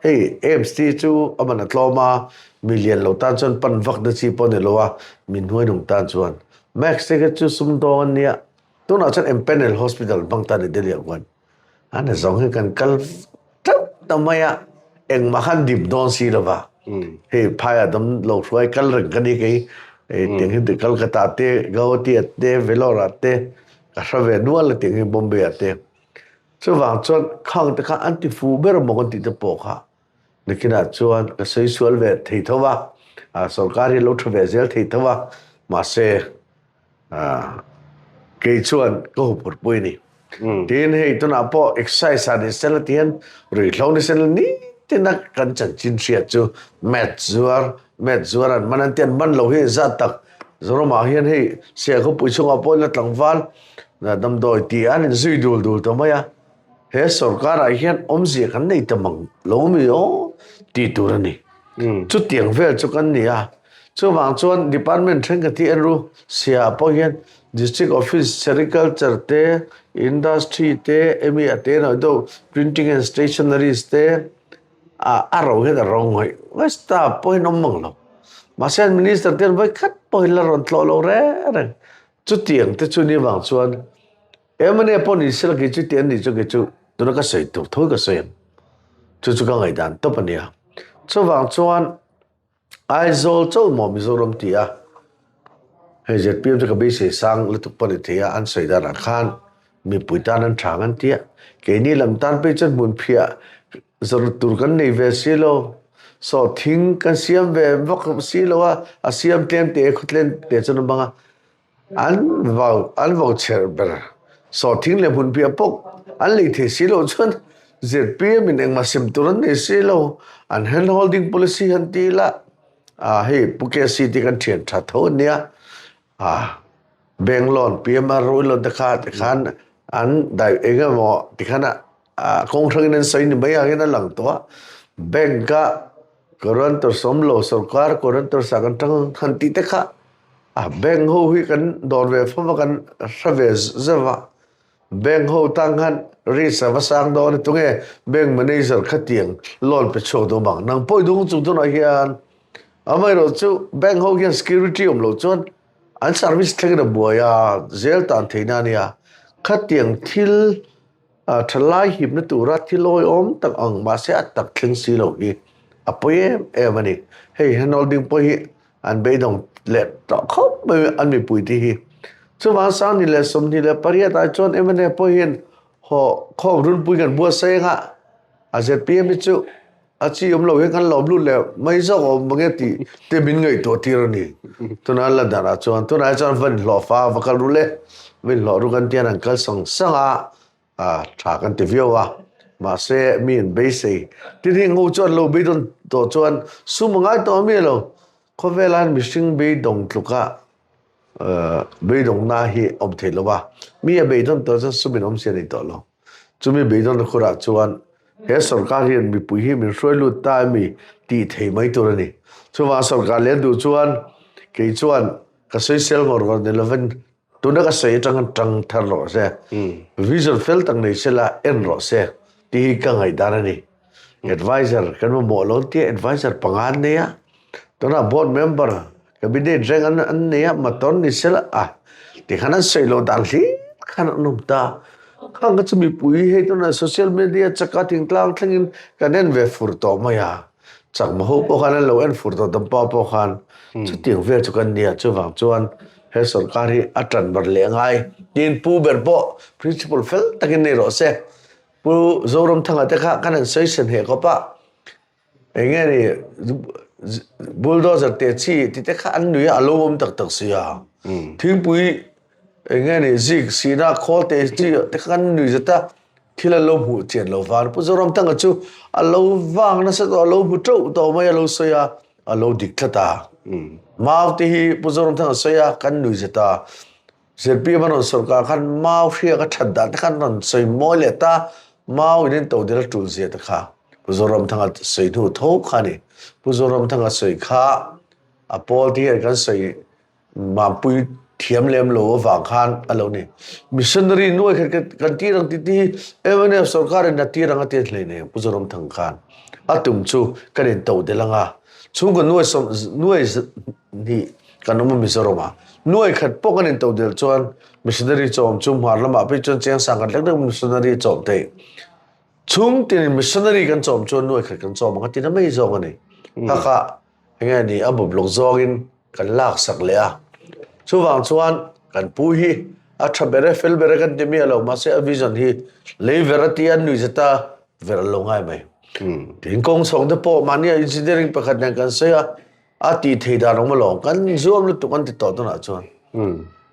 Hei AIMS te chu a man a tlawm a, mi lian lo tan chuan pan vak na chi pawh a ni lo a, mi hnuaihnung tan chuan. Max te kha chu sumdawng an nia, tunah chuan Empanel Hospital hmang ta ni Delhi ah khuan a na zawng hi kan kal teuh ta mai a, engmah khan dip dawn si lo va. Hei phaiah dam lo hruai kal reng ka ni kei, tiang hi Calcutta te, Guwahati ah te, Vellore ah te ka hre ve nual a tiang hi Bombay ah te. Chuvang chuan khang te kha an ti fu ber maw kan tih te pawh kha nakinah chuan ka sawi sual ve thei tho va, sorkar hi lo tha ve zel thei tho va, mahse kei chuan ka huphurh pui a ni. Tin hei tunah pawh exercise ah ni sela ti hian ruihhlo ni sela nitin a kan chanchin hriat chu mat zuar, mat zuar an man an ti an man lo hi zat tak Zoramah hian hei Sialkhawpui chungah pawh ila tlangval Damdawi tih an inzui dul dul ta mai a, he sorkarah hian awmzia kan nei ta mang lo mi aw tih tur a ni. Chutiang vel chu kan ni a, chuvang chuan department thenkhat hi en ru sia pawh hian district office, sericulture te, industry te, emi a te nauh deuh printing and stationaries te a ro hian a ro ngawih ngawih staff pawhin awm mang lo. Mahse an minister te hian vawikhat pawhin la rawn tlawh lo reng reng. Chutiang te chu ni vang chuan MNA pawh ni sela kei chu ti an nih chu kei chu tuna ka sawi tur tho hi ka sawi ang. Chu chu ka ngaihdan tawp a nia. Chuvang chuan Aizawl chauh maw Mizoram ti a hei ZPM chu ka beisei sang lutuk pawh ni thei a an sawi danah khan mipui tan an tha ang an ti a. Keini lam tan phei chuan hmun phiah zawrh tur kan nei ve si lo. Sawhthing kan siam ve vak si lo a, a siam tlem te khaw tlem te chuan a bang a. An vau an vau chher ber. Sawhthing leh hmun piah pawh an lei thei si lo chuan ZPM in engmah sem tur an nei si lo. An hand holding policy han ti ila ah hei Pu KC te kan thian tha tho a nia. Ah bank loan PMR rui loan te kha tikhan an dai eng emaw tikhan a kawng hrangin an sawi ni mai ang hian a lang tawh a. Bank a guarantor sawm lo sorkar guarantor sak an tang han tih te kha a bank ho hi kan dawr ve fo va kan hre ve zeuh a. Bank ho tang khan risk a va sang dawn a tunge bank manager khatiang loan pe chhuak duh bang nang pawh i dung chung tunah hian amaherawh chu bank ho hian security awm loh chuan an service thlengin a buai a zel tan theihna a nia khatiang thil A thalai hipna tura thil awihawm tak ang mahse a tak thleng si lo hi a pawi em em a ni. Hei handholding pawh hi an beidawng leh tawh khawp mai an mipui te hi. Chuvang 2028 ah chuan mna pawh hian haw khawm runpui kan buatsaih anga a zpm hi chu a chi awm lo hian kan lawm lut leh mai zawk awm mange tih te min ngaihtuah tir a ni. Tuna an la darh ah chuan tunah hi chuan va inhlawh fa va kal ru le, va inhlawh ru kan tian an kal sang sang a, a tha kan ti viau a. Mahse mi in beisei tin hi ngo chuan lo beidawng tawh chuan sum a ngai tawh a mi lo. Khawvela mihring beidawng tluka beidawngna hi awm thei lo a, mi a beidawn tawh chuan sum in awm si a nei tawh lo. Chumi beidawnna khurah chuan he sorkar hian mipui hi min hruai lut ta emi tih thei mai tur a ni. Chuvang sorkar lian duh chuan kei chuan ka sawisel ngawr ngawr ni lovin tuna ka sawi atang khan tang thar rawh se, vision fel tak nei sela en rawh se tih hi ka ngaihdan a ni. Advisor kan mamawh lo tia advisor panga an nei a, tunah board member cabinet reng an an nei a motor ni sela a tikhan an sawi loh dan hlir khan an awm ta. Khang kha chu mipui hei tunah social media chaka thingtlang thlengin kan en ve fur tawh mai a. Chakma ho pawh khan an lo en fur tawh Dampa pawh khan chutiang vel chu kan nia chuvang chuan he sorkar hi a tan bar leh ngai. Tin pu ber pawh principle fel takin nei rawh se. Pu Zoramthanga te kha kan han sawi sen heh khawp a. Eng nge ni bulldozer te chi ti te kha an nui a, a lo awm tak tak si a. Thingpui eng nge ni zik sihna khawl te chi te kha kan nui zet a, thil an lo hmuh chian lo van. Pu Zoramthanga chu a lo vang nasa tawh, a lo hmu teuh tawh mai a lo sawi a, a lo dik tlat a. Mau te hi Pu Zoramthanga sawi a, kan nui zet a. ZPM a rawn sawrkar khan Mau hriak a that dan te khan rawn sawi mawi leh ta, Mau in in to dil a tul zia te kha Pu Zoramthanga sawi hnu tho kha a ni. Pu Zoramthanga sawi kha a pawl te hian kan sawi mampui thiam lem lo avang khan a lo ni. Missionary nuai khat kan tir ang tih te hi mnf sawrkar in a tir ang a ti hlei nei Pu Zoramthanga khan a tum chu kan in to del ang a, chhungkaw nuai sawm nuai hnih kan awm a Mizoram ah. Nuai khat pawh kan in to del chuan missionary chawm chu hmar lamah phei chuan cheng sang khat lek lek missionary chawm theih. Chhung tin missionary kan chawm chuan nuai khat kan chawm ang a ti na mai zawng a ni. Kha kha enge ni a bawp lawk zawngin kan lak sak leh a. Chuvang chuan kan pu hi a tha ber e fel ber e kan ti miah lo mahse a vision hi lei ver a ti a nui zet a ver an lo ngai mai. Tin kawng chhawng te pawh mahni ah engineering pakhat nen kan sawi a A tih thei dan awm alawm, kan zuam lutuk an ti tawh tunah chuan.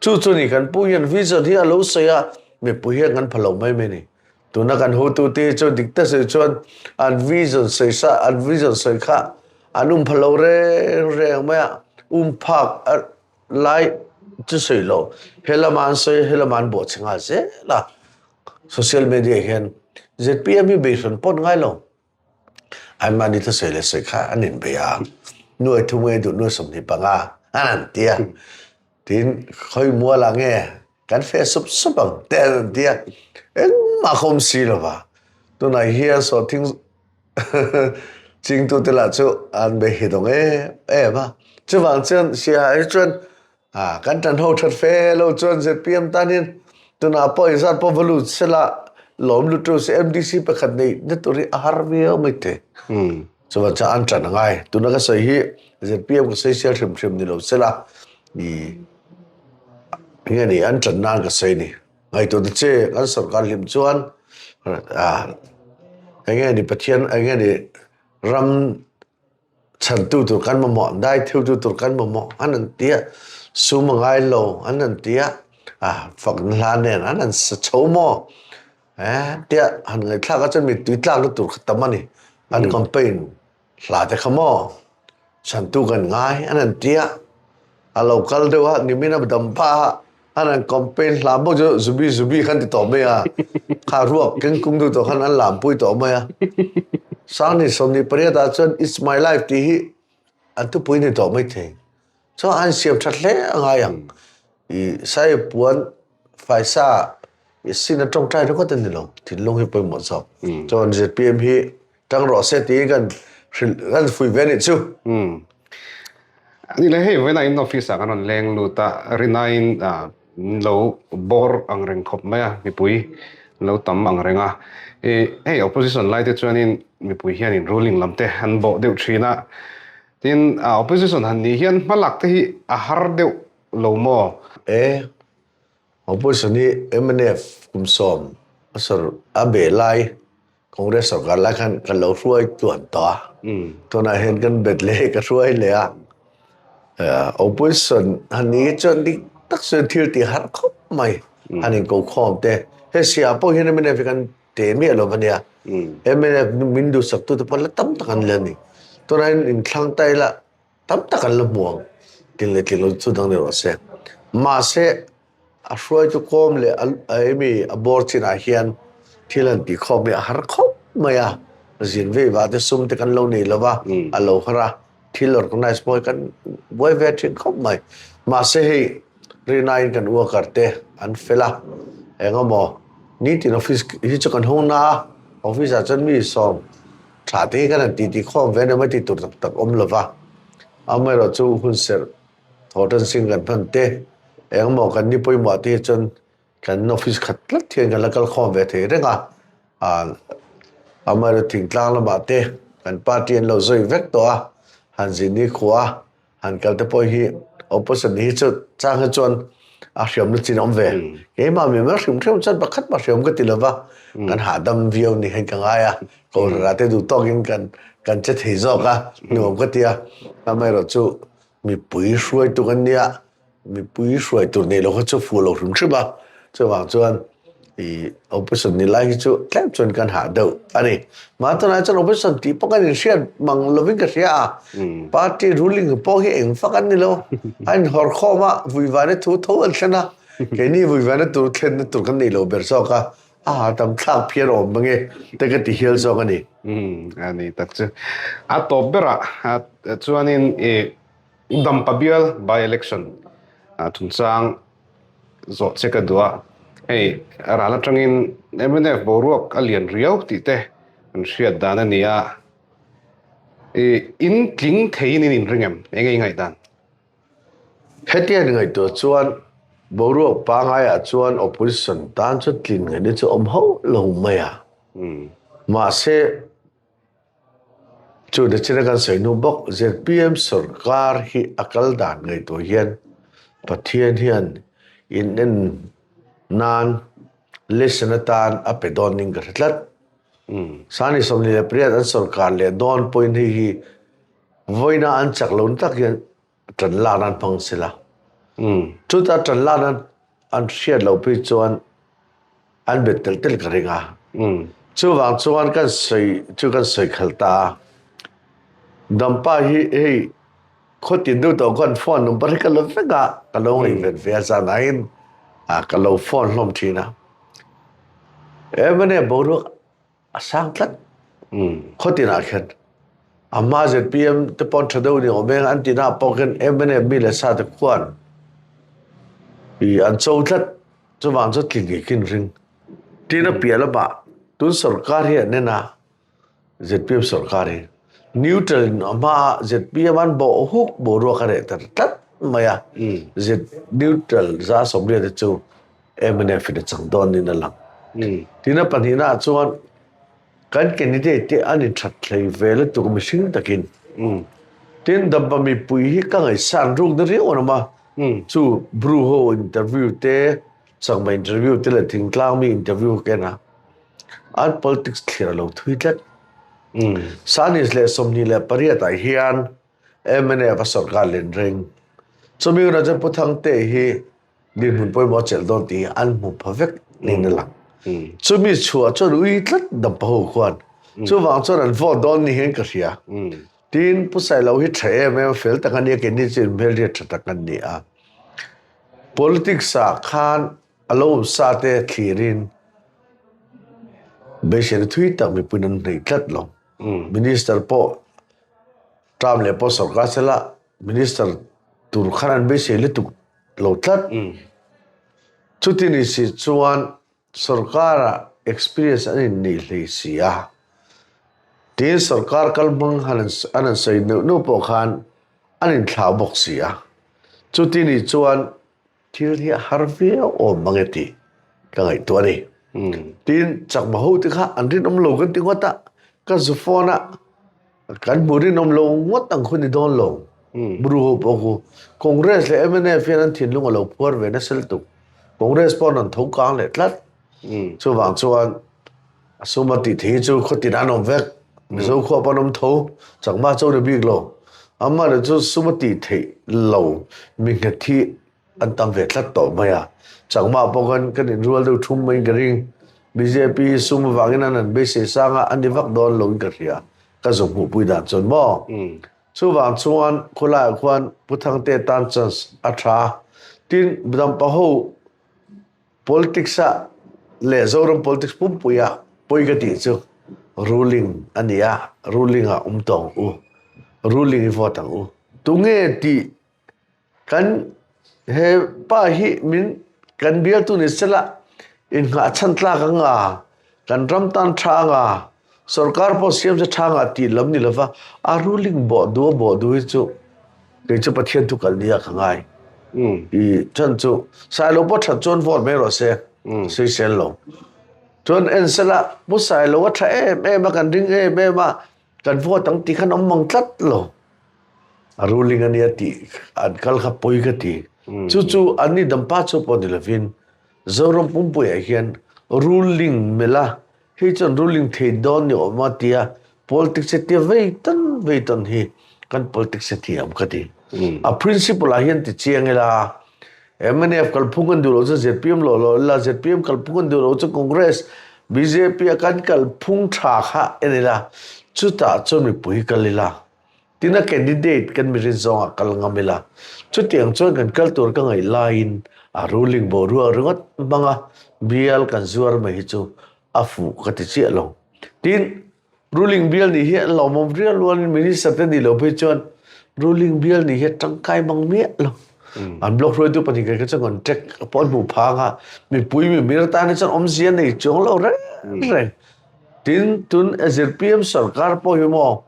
Chu chu ni kan pu hian vision hi a lo sawi a, mipui hian kan pha lo mai mai ni. Tuna kan hotu te hi chuan dik tak sawi chuan an vision sawi sa, an vision sawi kha an um pha lo reng reng mai a, um phak lai chu sawi lo, he lama an sawi a, he lama an bawhchhe nghal zel a. Social media hian zpm hi beihrawn pawn ngai lo. Anmahni thusawi leh sawi kha an inbei a, nuai thum nge duh nuai 25 an han ti a, tin khawi mual ah nge kan feh sup sup ang te an han ti a, engmah kha awm si lo va, tunah hian sawhthing chingtute lah chu an bei hi dawng em em a, chuvang chuan Siaha hi chuan A kan ṭan ho ṭhat fe lo chuan zpm tan hian tunah pawh inzat pawh va lut sela lawm lut ṭeuh se MDC pakhat neih na tur hi a har viau mai te. Chuan chuan an ṭan a ngai. Tuna ka sawi hi zpm ka sawi sial hrim hrim ni lo sela i enge ni an ṭan nan ka sawi ni. Ngaihtuah ta che kan sorkar hlim chuan a enge ni Pathian enge ni ram Chhantu tur kan mamawh, daithiutu tur kan mamawh an han ti a, sum a ngai lo an han ti a, ah fakna hla nen an han sa chho maw? Eh tia han ngaihthlak a chuan mittui tlakna tur kha tam a ni. An campaign hla te kha maw? Chhantu kan ngai an han ti a, a lo kal deuh a, nimin a dam pah a, an han campaign hla bawk chu zubi zubi khan ti tawh mai a, kha ruak keng kung deuh tawh khan an lampui tawh mai a. Sangni 28 ah chuan It's my life tih hi an thupui ni tawh mai thei. Chuan an siam tha hle a ngai ang. I sai puan faisa i sin a tawngtai ringawt a ni lo, thinlung hi pawimawh zawk. Chuan zpm hi Tang rawh se tiin kan hrilh kan fui ve anih chu. Ani le hei vawiinah in office ah kan rawn leng lut a, rinaiin lo bawr ang reng khawp mai a, mipui lo tam ang reng a. Hei opposition lai te chuanin mipui hianin ruling lam te an bawh deuh thin a, tin opposition han nih hian hmalak te hi a har deuh lo maw? E, opposition hi mnf kum sawm a sawr a beh lai Congress sorkar lai khan kan lo hruai tluan tawh a, tunah hian kan bet leh ka hruai leh a, opposition han nih hi chuan dik tak chuan thil tih har khawp mai han inko khawm te. He siah pawh hian mnf hi kan te miah lo a nia, mnf min duhsak tute pawh la tam tak an la ni. Tunah hian inthlang ta ila tam tak an la hmu ang, tling leh tling lo chu dang ni rawh se. Mahse, A hruaitu kawm leh a emi a bawr chinah hian thil han tih khawm hi a har khawp mai a, zin vei vah te sum te kan lo nei lo va, a lo har a, thil organize pawh hi kan buai ve thin khawp mai. Mahse hei rinaiin kan worker te an fel a, engemaw nitin office hi chu kan hung na a, office ah chuan mi sawm tha te hi kan han titi khawm ve ania mai tih tur tak tak awm lo va, amaherawhchu hunserh Thawhtan sing kan hman te, engmaw kan ni pawimawh te hi chuan Kan office khat tlat hian kan la kal khawm ve thei reng a, amaherawhchu thingtlang lamah te kan party an lo zawi vek tawh a, han zin ni khua a, han kal te pawh hi opposition hi chu chang hi chuan a hriam na chin a awm ve. Keimah mi mai hrim hrim chuan pakhat mah hriam ka ti lova, kan hahdam viau ni hian ka ngai a, kohhran ah te duh tawkin kan kan che thei zawk a, nuam ka ti a, amaherawhchu mipui hruaitu kan nia, Mipui hruai tur neih loh kha chu fuh lo hrim hrim a, chuvang chuan ih opposition ni lai hi chu tlem chuan kan hah deuh a ni. Mahse tunah chuan opposition tih pawh kan inhriat mang lovin ka hria a, party ruling pawh hi eng fak an ni lo, a inhawr khawm a, vuivana thu tho an thlen a, keini vuivana tur thlenna tur kan nei lo ber zawk a, a hahdam thlak phian awm mange te ka ti hial zawk a ni. A ni tak chu. A tawp berah chuanin ih Dampa bial by election chungchang zawh che ka duh a, hei ral atangin mnf boruak a lian riau tih te an hriat dan a ni a, i in tling theiin in inring em? Eng nge i ngaihdan? Hetiang ngaihtuah chuan boruak pangaiah chuan opposition tan chu tlin ngaihna chu awm hauh lo mai a, mahse Chu nachina kan sawi hnu bawk zpm sorkar hi a kal dan ngaihtuah hian Pathian hian in en nan lesson atan a pe dawn ning ka hre tlat. Sani 28 an sorkar leh dawn pawhin hei hi vawiina an chak lo na tak hian ṭan lak nan hmang sela. Chuta ṭan lak nan an hriat loh phei chuan an bet telh telh ka ring a. Chuvang chuan kan sawi chu kan sawi khalh ta a. Dampa hi hei khawtin deuh tawh khan phone number hi ka la vek a, ka lo ngaihven ve a zanahin ka lo phone hlawm thin a. Emane boruak a sang tlat. Khawtinah khian a hma zpm te pawn tha deuh ni awm eng an tihna pawh khian mnf mi leh sa te khuan i an cho tlat. Chuvang chu tling ngei khin ring. Tin a piah lamah tun sorkar hi an en a, zpm sorkar hi neutral in a hma zpm an bawh huk boruak a reh ta tlat mai a. Z neutral 80% te chu mnf in a chang dawn niin a lang. Tin a pahnihnaah chuan kan candidate te an inthat hlei ve lutuk mihring takin. Tin Dampa mipui hi ka ngaihsan ruk na riau an awm a, chu Bru ho interview te, Chakma interview te leh thingtlang mi interview ka en a, an politics thlir a lo thui tlat. Sanis leh 28 ah hian mnf a sorkar len reng. Chumi hunah chuan Pu Thangte hi Dinhmun pawimawh a chelh dawn tih hi an hmu pha vek niin a lang. Chumi chhuah chuan ui tlat dampa ho khuan chuvang chuan an vote dawn ni hian ka hria. Tin, Pu Sailo hi tha em em a, fel tak a nia, keini chu inhmelriat tha tak an ni a. Politics ah khan a lo awm sa te thlirin beiseina thui tak mipuiin an hnaih tlat lo. Minister pawh term leh pawh sorkar sela Minister tur khan an beisei lutuk lo tlat. Chuti ni si chuan sorkara experience an inneih hlei si a. Tin sorkar kal hmang han an han sawi neuh neuh pawh khan an inthlau bawk si a. Chuti ni chuan thil hi a har viau awm mang e tih ka ngaihtuah a ni. Tin chakma ho te kha an rinawm lo kan ti ngawt a, ka zu phone a Kan hmu rinawm lo ngawt ang khu ni dawn lo. Bru ho pawh khu Congress leh mnf hian an thinlung a lo phuar ve nasa lutuk. Congress pawh an rawn tho kang leh tlat. Chuvang chuan a sum a tih thei hi chu khaw tin an awm vek. Mizo khua pawh an awm tho. Chakma cho ni bik lo. Amaherawhchu chu sum a tih theih lo mi nghet hi An tam ve tlat tawh mai a. Chakma pawh khan kan inrual deuh thum maiin ka ring. Bjp hi sum avangin an han beisei sang a, an ni vak dawn loin ka hria. Ka zawh hmuhpui dan chuan maw? Chuvang chuan khawlaiah khuan Pu Thangte tan chance a tha. Tin, Dampa ho politics ah leh Zoram politics pumpui ah pawi ka tih chu ruling a ni a, ruling ah awm tawh ang u. Ruling i vote ang u. Tunge tih Kan he pa hi min kan bialtu ni sela innghah chhan tlak ang a, kan ram tan tha ang a, sorkar pawh siam se tha ang a tih lam ni lova a ruling bawh duh a bawh duh hi chu kei chu Pathian thu kal nia ka ngai. I chhan chu Sailo pawh that chuan vote mai rawh se. Sawisel lo. Chuan en sela Pu Sailo a tha em em a, kan ring em em a, kan vote ang tih khan awm mang tlat lo. A ruling a nia tih an kal kha pawi ka ti. Chu chu an ni dampa chu pawh ni lovin Zoram pumpuiah hian ruling mela hei chuan ruling thei dawn ni awm a tia politics a tia vei tan vei tan hi kan politics a thiam ka ti. A principle ah hian ti chiang ila mnf kalphung kan duh loh chuan zpm lawh lawh ila zpm kalphung kan duh loh chuan Congress bjp a kan kalphung tha kha en ila chutah chuan mipui kal ila. Tin a candidate kan mirin zawngah kal ngam ila, chutiang chuan kan kal tur ka ngaih laiin a ruling boruak ringawt hmanga bial kan zuar mai hi chu a fuh ka ti chiah lo. Tin, ruling bial nih hi an lawmawm rial rualin minister te nih loh phei chuan ruling bial nih hi a tangkai mang miah lo. An block hruaitu pahnihkhat kha chuan contract pawh an hmuh phang a, mipui mimir tan hi chuan awmzia nei chuang lo reng reng. Tin, tun ZPM sarkar pawh hi maw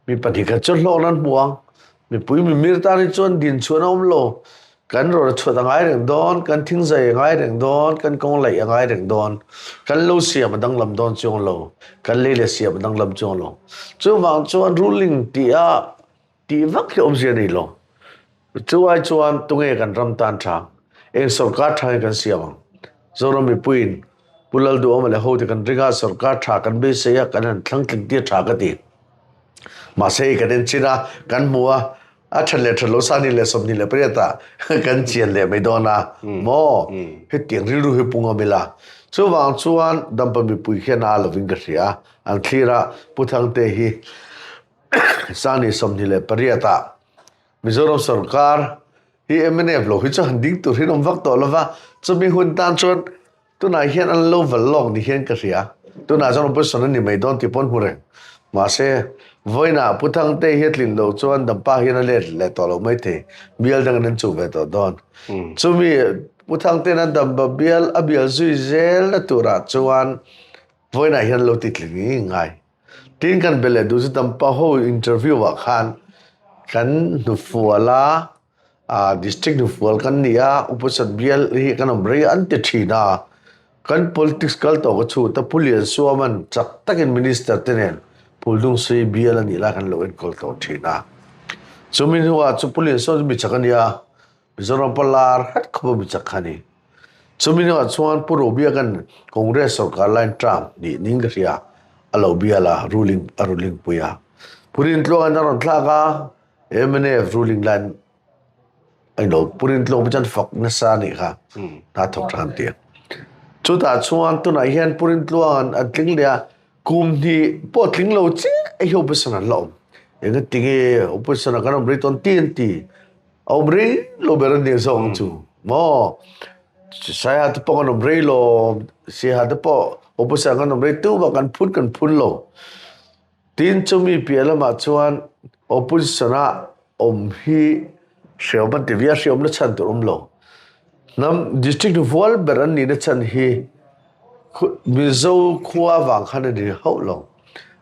Mi pahnihkhat chu hlawh nan hmu ang. Mipui mimir tan hi chuan din chhuan a awm lo. Kan rawn chhuat a ngai reng dawn, kan thingzai a ngai reng dawn, kan kawng laih a ngai reng dawn. Kan lo siam a danglam dawn chuang lo. Kan lei leh siam a danglam chuang lo. Chuvang chuan ruling tih a tih vak hi awmzia nei lo. Chu ai chuan tunge kan ram tan tha? Eng sorkar tha nge kan siam ang? Zoram mipuiin Pu Lalduhawma leh hote kan ring a, sorkar tha kan beisei a, kan han thlang tling tir tha ka ti. Mahse hei kan en chin a, kan hmu a, a that leh that lo sa ni leh 28 ah kan chian leh mai dawn a, maw? Hetiang rilru hi pung awm ila. Chuvang chuan Dampa mipui khian a lovin ka hria, an thlir a, Pu Thangte hi Sani 28 ah Mizoram sorkar hi mnf lo hi chu han ding tur hi an awm vak tawh lova, chumi hun tan chuan tunah hian an lo val lawk ni hian ka hria. Tunah chuan opposition an ni mai dawn tih pawh an hmu reng. Mahse, vawiinah Pu Thangte hi a tlin loh chuan Dampa hian a let leh tawh lo maithei, bial dangin an chuh ve tawh dawn. Chumi Pu Thangte'n a Dampa bial a bial zui zelna turah chuan vawiinah hian lo ti tling ngei ngai. Tin kan be leh duh chu Dampa ho interview ah khan kan hnufual a, ah district hnufual kan ni a, Upasat bial hi kan awm rei an ti thin a. Kan politics kal tawh ka chhut a, Pu Liansuaman chak takin minister te nen Phuldungsui bial a nih lai kan lo enkawl tawh thin a. Chumi hnuah chu Pu Liansuam chu mi chak a ni a, Mizoram pawh lar hret khawp a mi chak kha a ni. Chumi hnuah chuan Pu Robiaka'n Congress sorkar line term nih ning ka hria a lo bial a, ruling a ruling pui a. Pu Rintluanga'n a rawn thlak a, mnf ruling line a ni lo. Pu Rintluang pawh chuan fak nasa a nih kha, hna thawk tha an ti a. Chutah chuan tunah hian Pu Rintluanga'n an tling leh a, kum hnih pawh tling lo chiah hi opposition an la awm. Engatinge opposition ah kan awm rei tawn ti an ti. A awm rei lo ber an nih zawk ang chu maw? Saiha te pawh kan awm rei lo, Siaha te pawh opposition kan awm rei tumah kan phun kan phun lo. Tin chumi piah lamah chuan opposition a awm hi hreawm an ti viau a, hreawmna chhan tur awm lo. Hnam district vual ber an nihna chhan hi Mizo khua vang khan a ni hauh lo.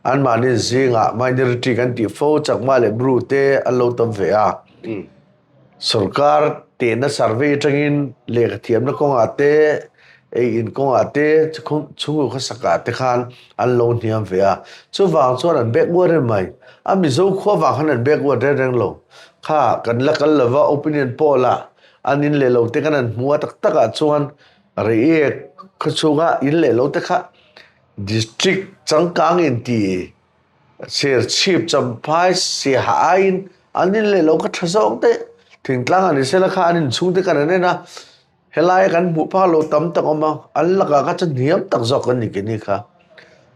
Anmahni zingah minority kan tih fo Chakma leh Bru te an lo tam ve a. Sorkar tehna survey atangin lehkha thiamna kawngah te, ei in kawngah te, chhungkaw khawsakah te khan an lo hniam ve a. Chuvang chuan an backward reng mai. A Mizo khua vang khan an backward reng reng lo. Kha kan la kal lova opinion poll ah an in leh lo te khan an hmu a tak takah chuan Reiek khawchhunga in leh lo te kha District changkang in ti Serchhip Champhai Siaha aiin an in leh lo kha tha zawk daih. Thingtlang an isela kha an inchhung te khan an en a, helaia kan hmuh phak lo tam tak awm a, an lakah kha chuan hniam tak zawk kan ni kini kha.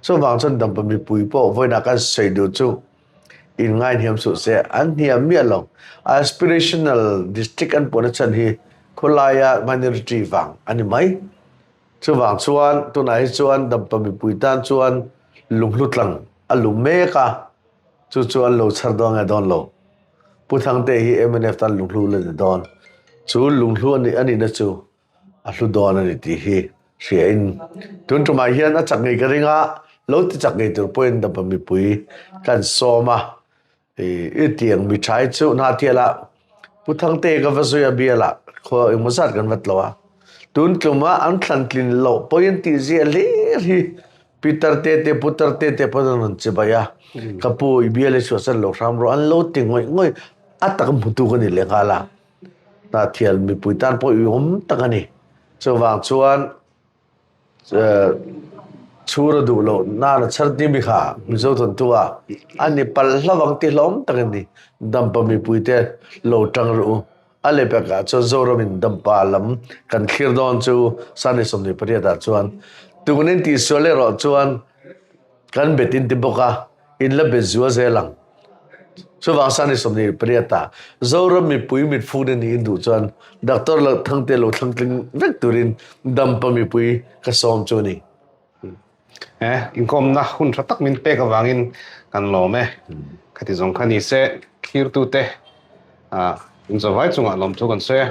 Chuvang chuan Dampa mipui pawh vawiinah kan sawi duh chu in ngai hniam suh se, an hniam miah lo. Aspirational district an puan a chhan hi khawlaia minority vang a ni mai. Chuvang chuan tunah hi chuan Dampa mipui tan chuan lunghlu tlang a lu mek a, chu chu an lo chhar dawn nge dawn lo. Pu Thangte hi mnf tan lunghlu la ni dawn. Chu lunghlu a nih a nihna chu a hlu dawn a ni tih hi hria in tun tumah hian a chak ngei ka ring a, lo ti chak ngei tur pawhin Dampa mipui kan sawm a. I tiang mi ṭha hi chu hna thial ah Pu Thangte ka va zui a bial ah khua engmaw zat kan vat lo a. Tun tluma an thlan tlin loh pawhin an tih zia hlir hi Pitar te te putar te te pawn an rawn che bai a, ka pu i bial i chhuahsan lo hram rawh an lo ti ngawih ngawih a tak hmutu ka ni leh nghal a, Hnahthial mipui tan pawh i awm tak a ni. Chuvang chuan chhur a duh loh nan a chhar ti mi kha Mizo thawntu a a ni palh hlavang ti hlawm tak a ni. Dampa mipui te lo tang rawh u. A lehpekah chuan Zoramin dampa lam kan thlir dawn chu Sunday 28 ah chuan tunin tihsual erawh chuan kan bet in ti bawk a, in la bet zual zel ang. Chuvang Sunday 28 ah Zoram mipui mitfuk na niin duh chuan Doctor Thangte lo thlangtling vek turin dampa mipui ka sawm chu a ni. E, inkawmna hun tha tak min pek avangin kan lawm e. Khati zawng kha ni se, thlirtute in zawvai chungah lawmthu kan sawi a.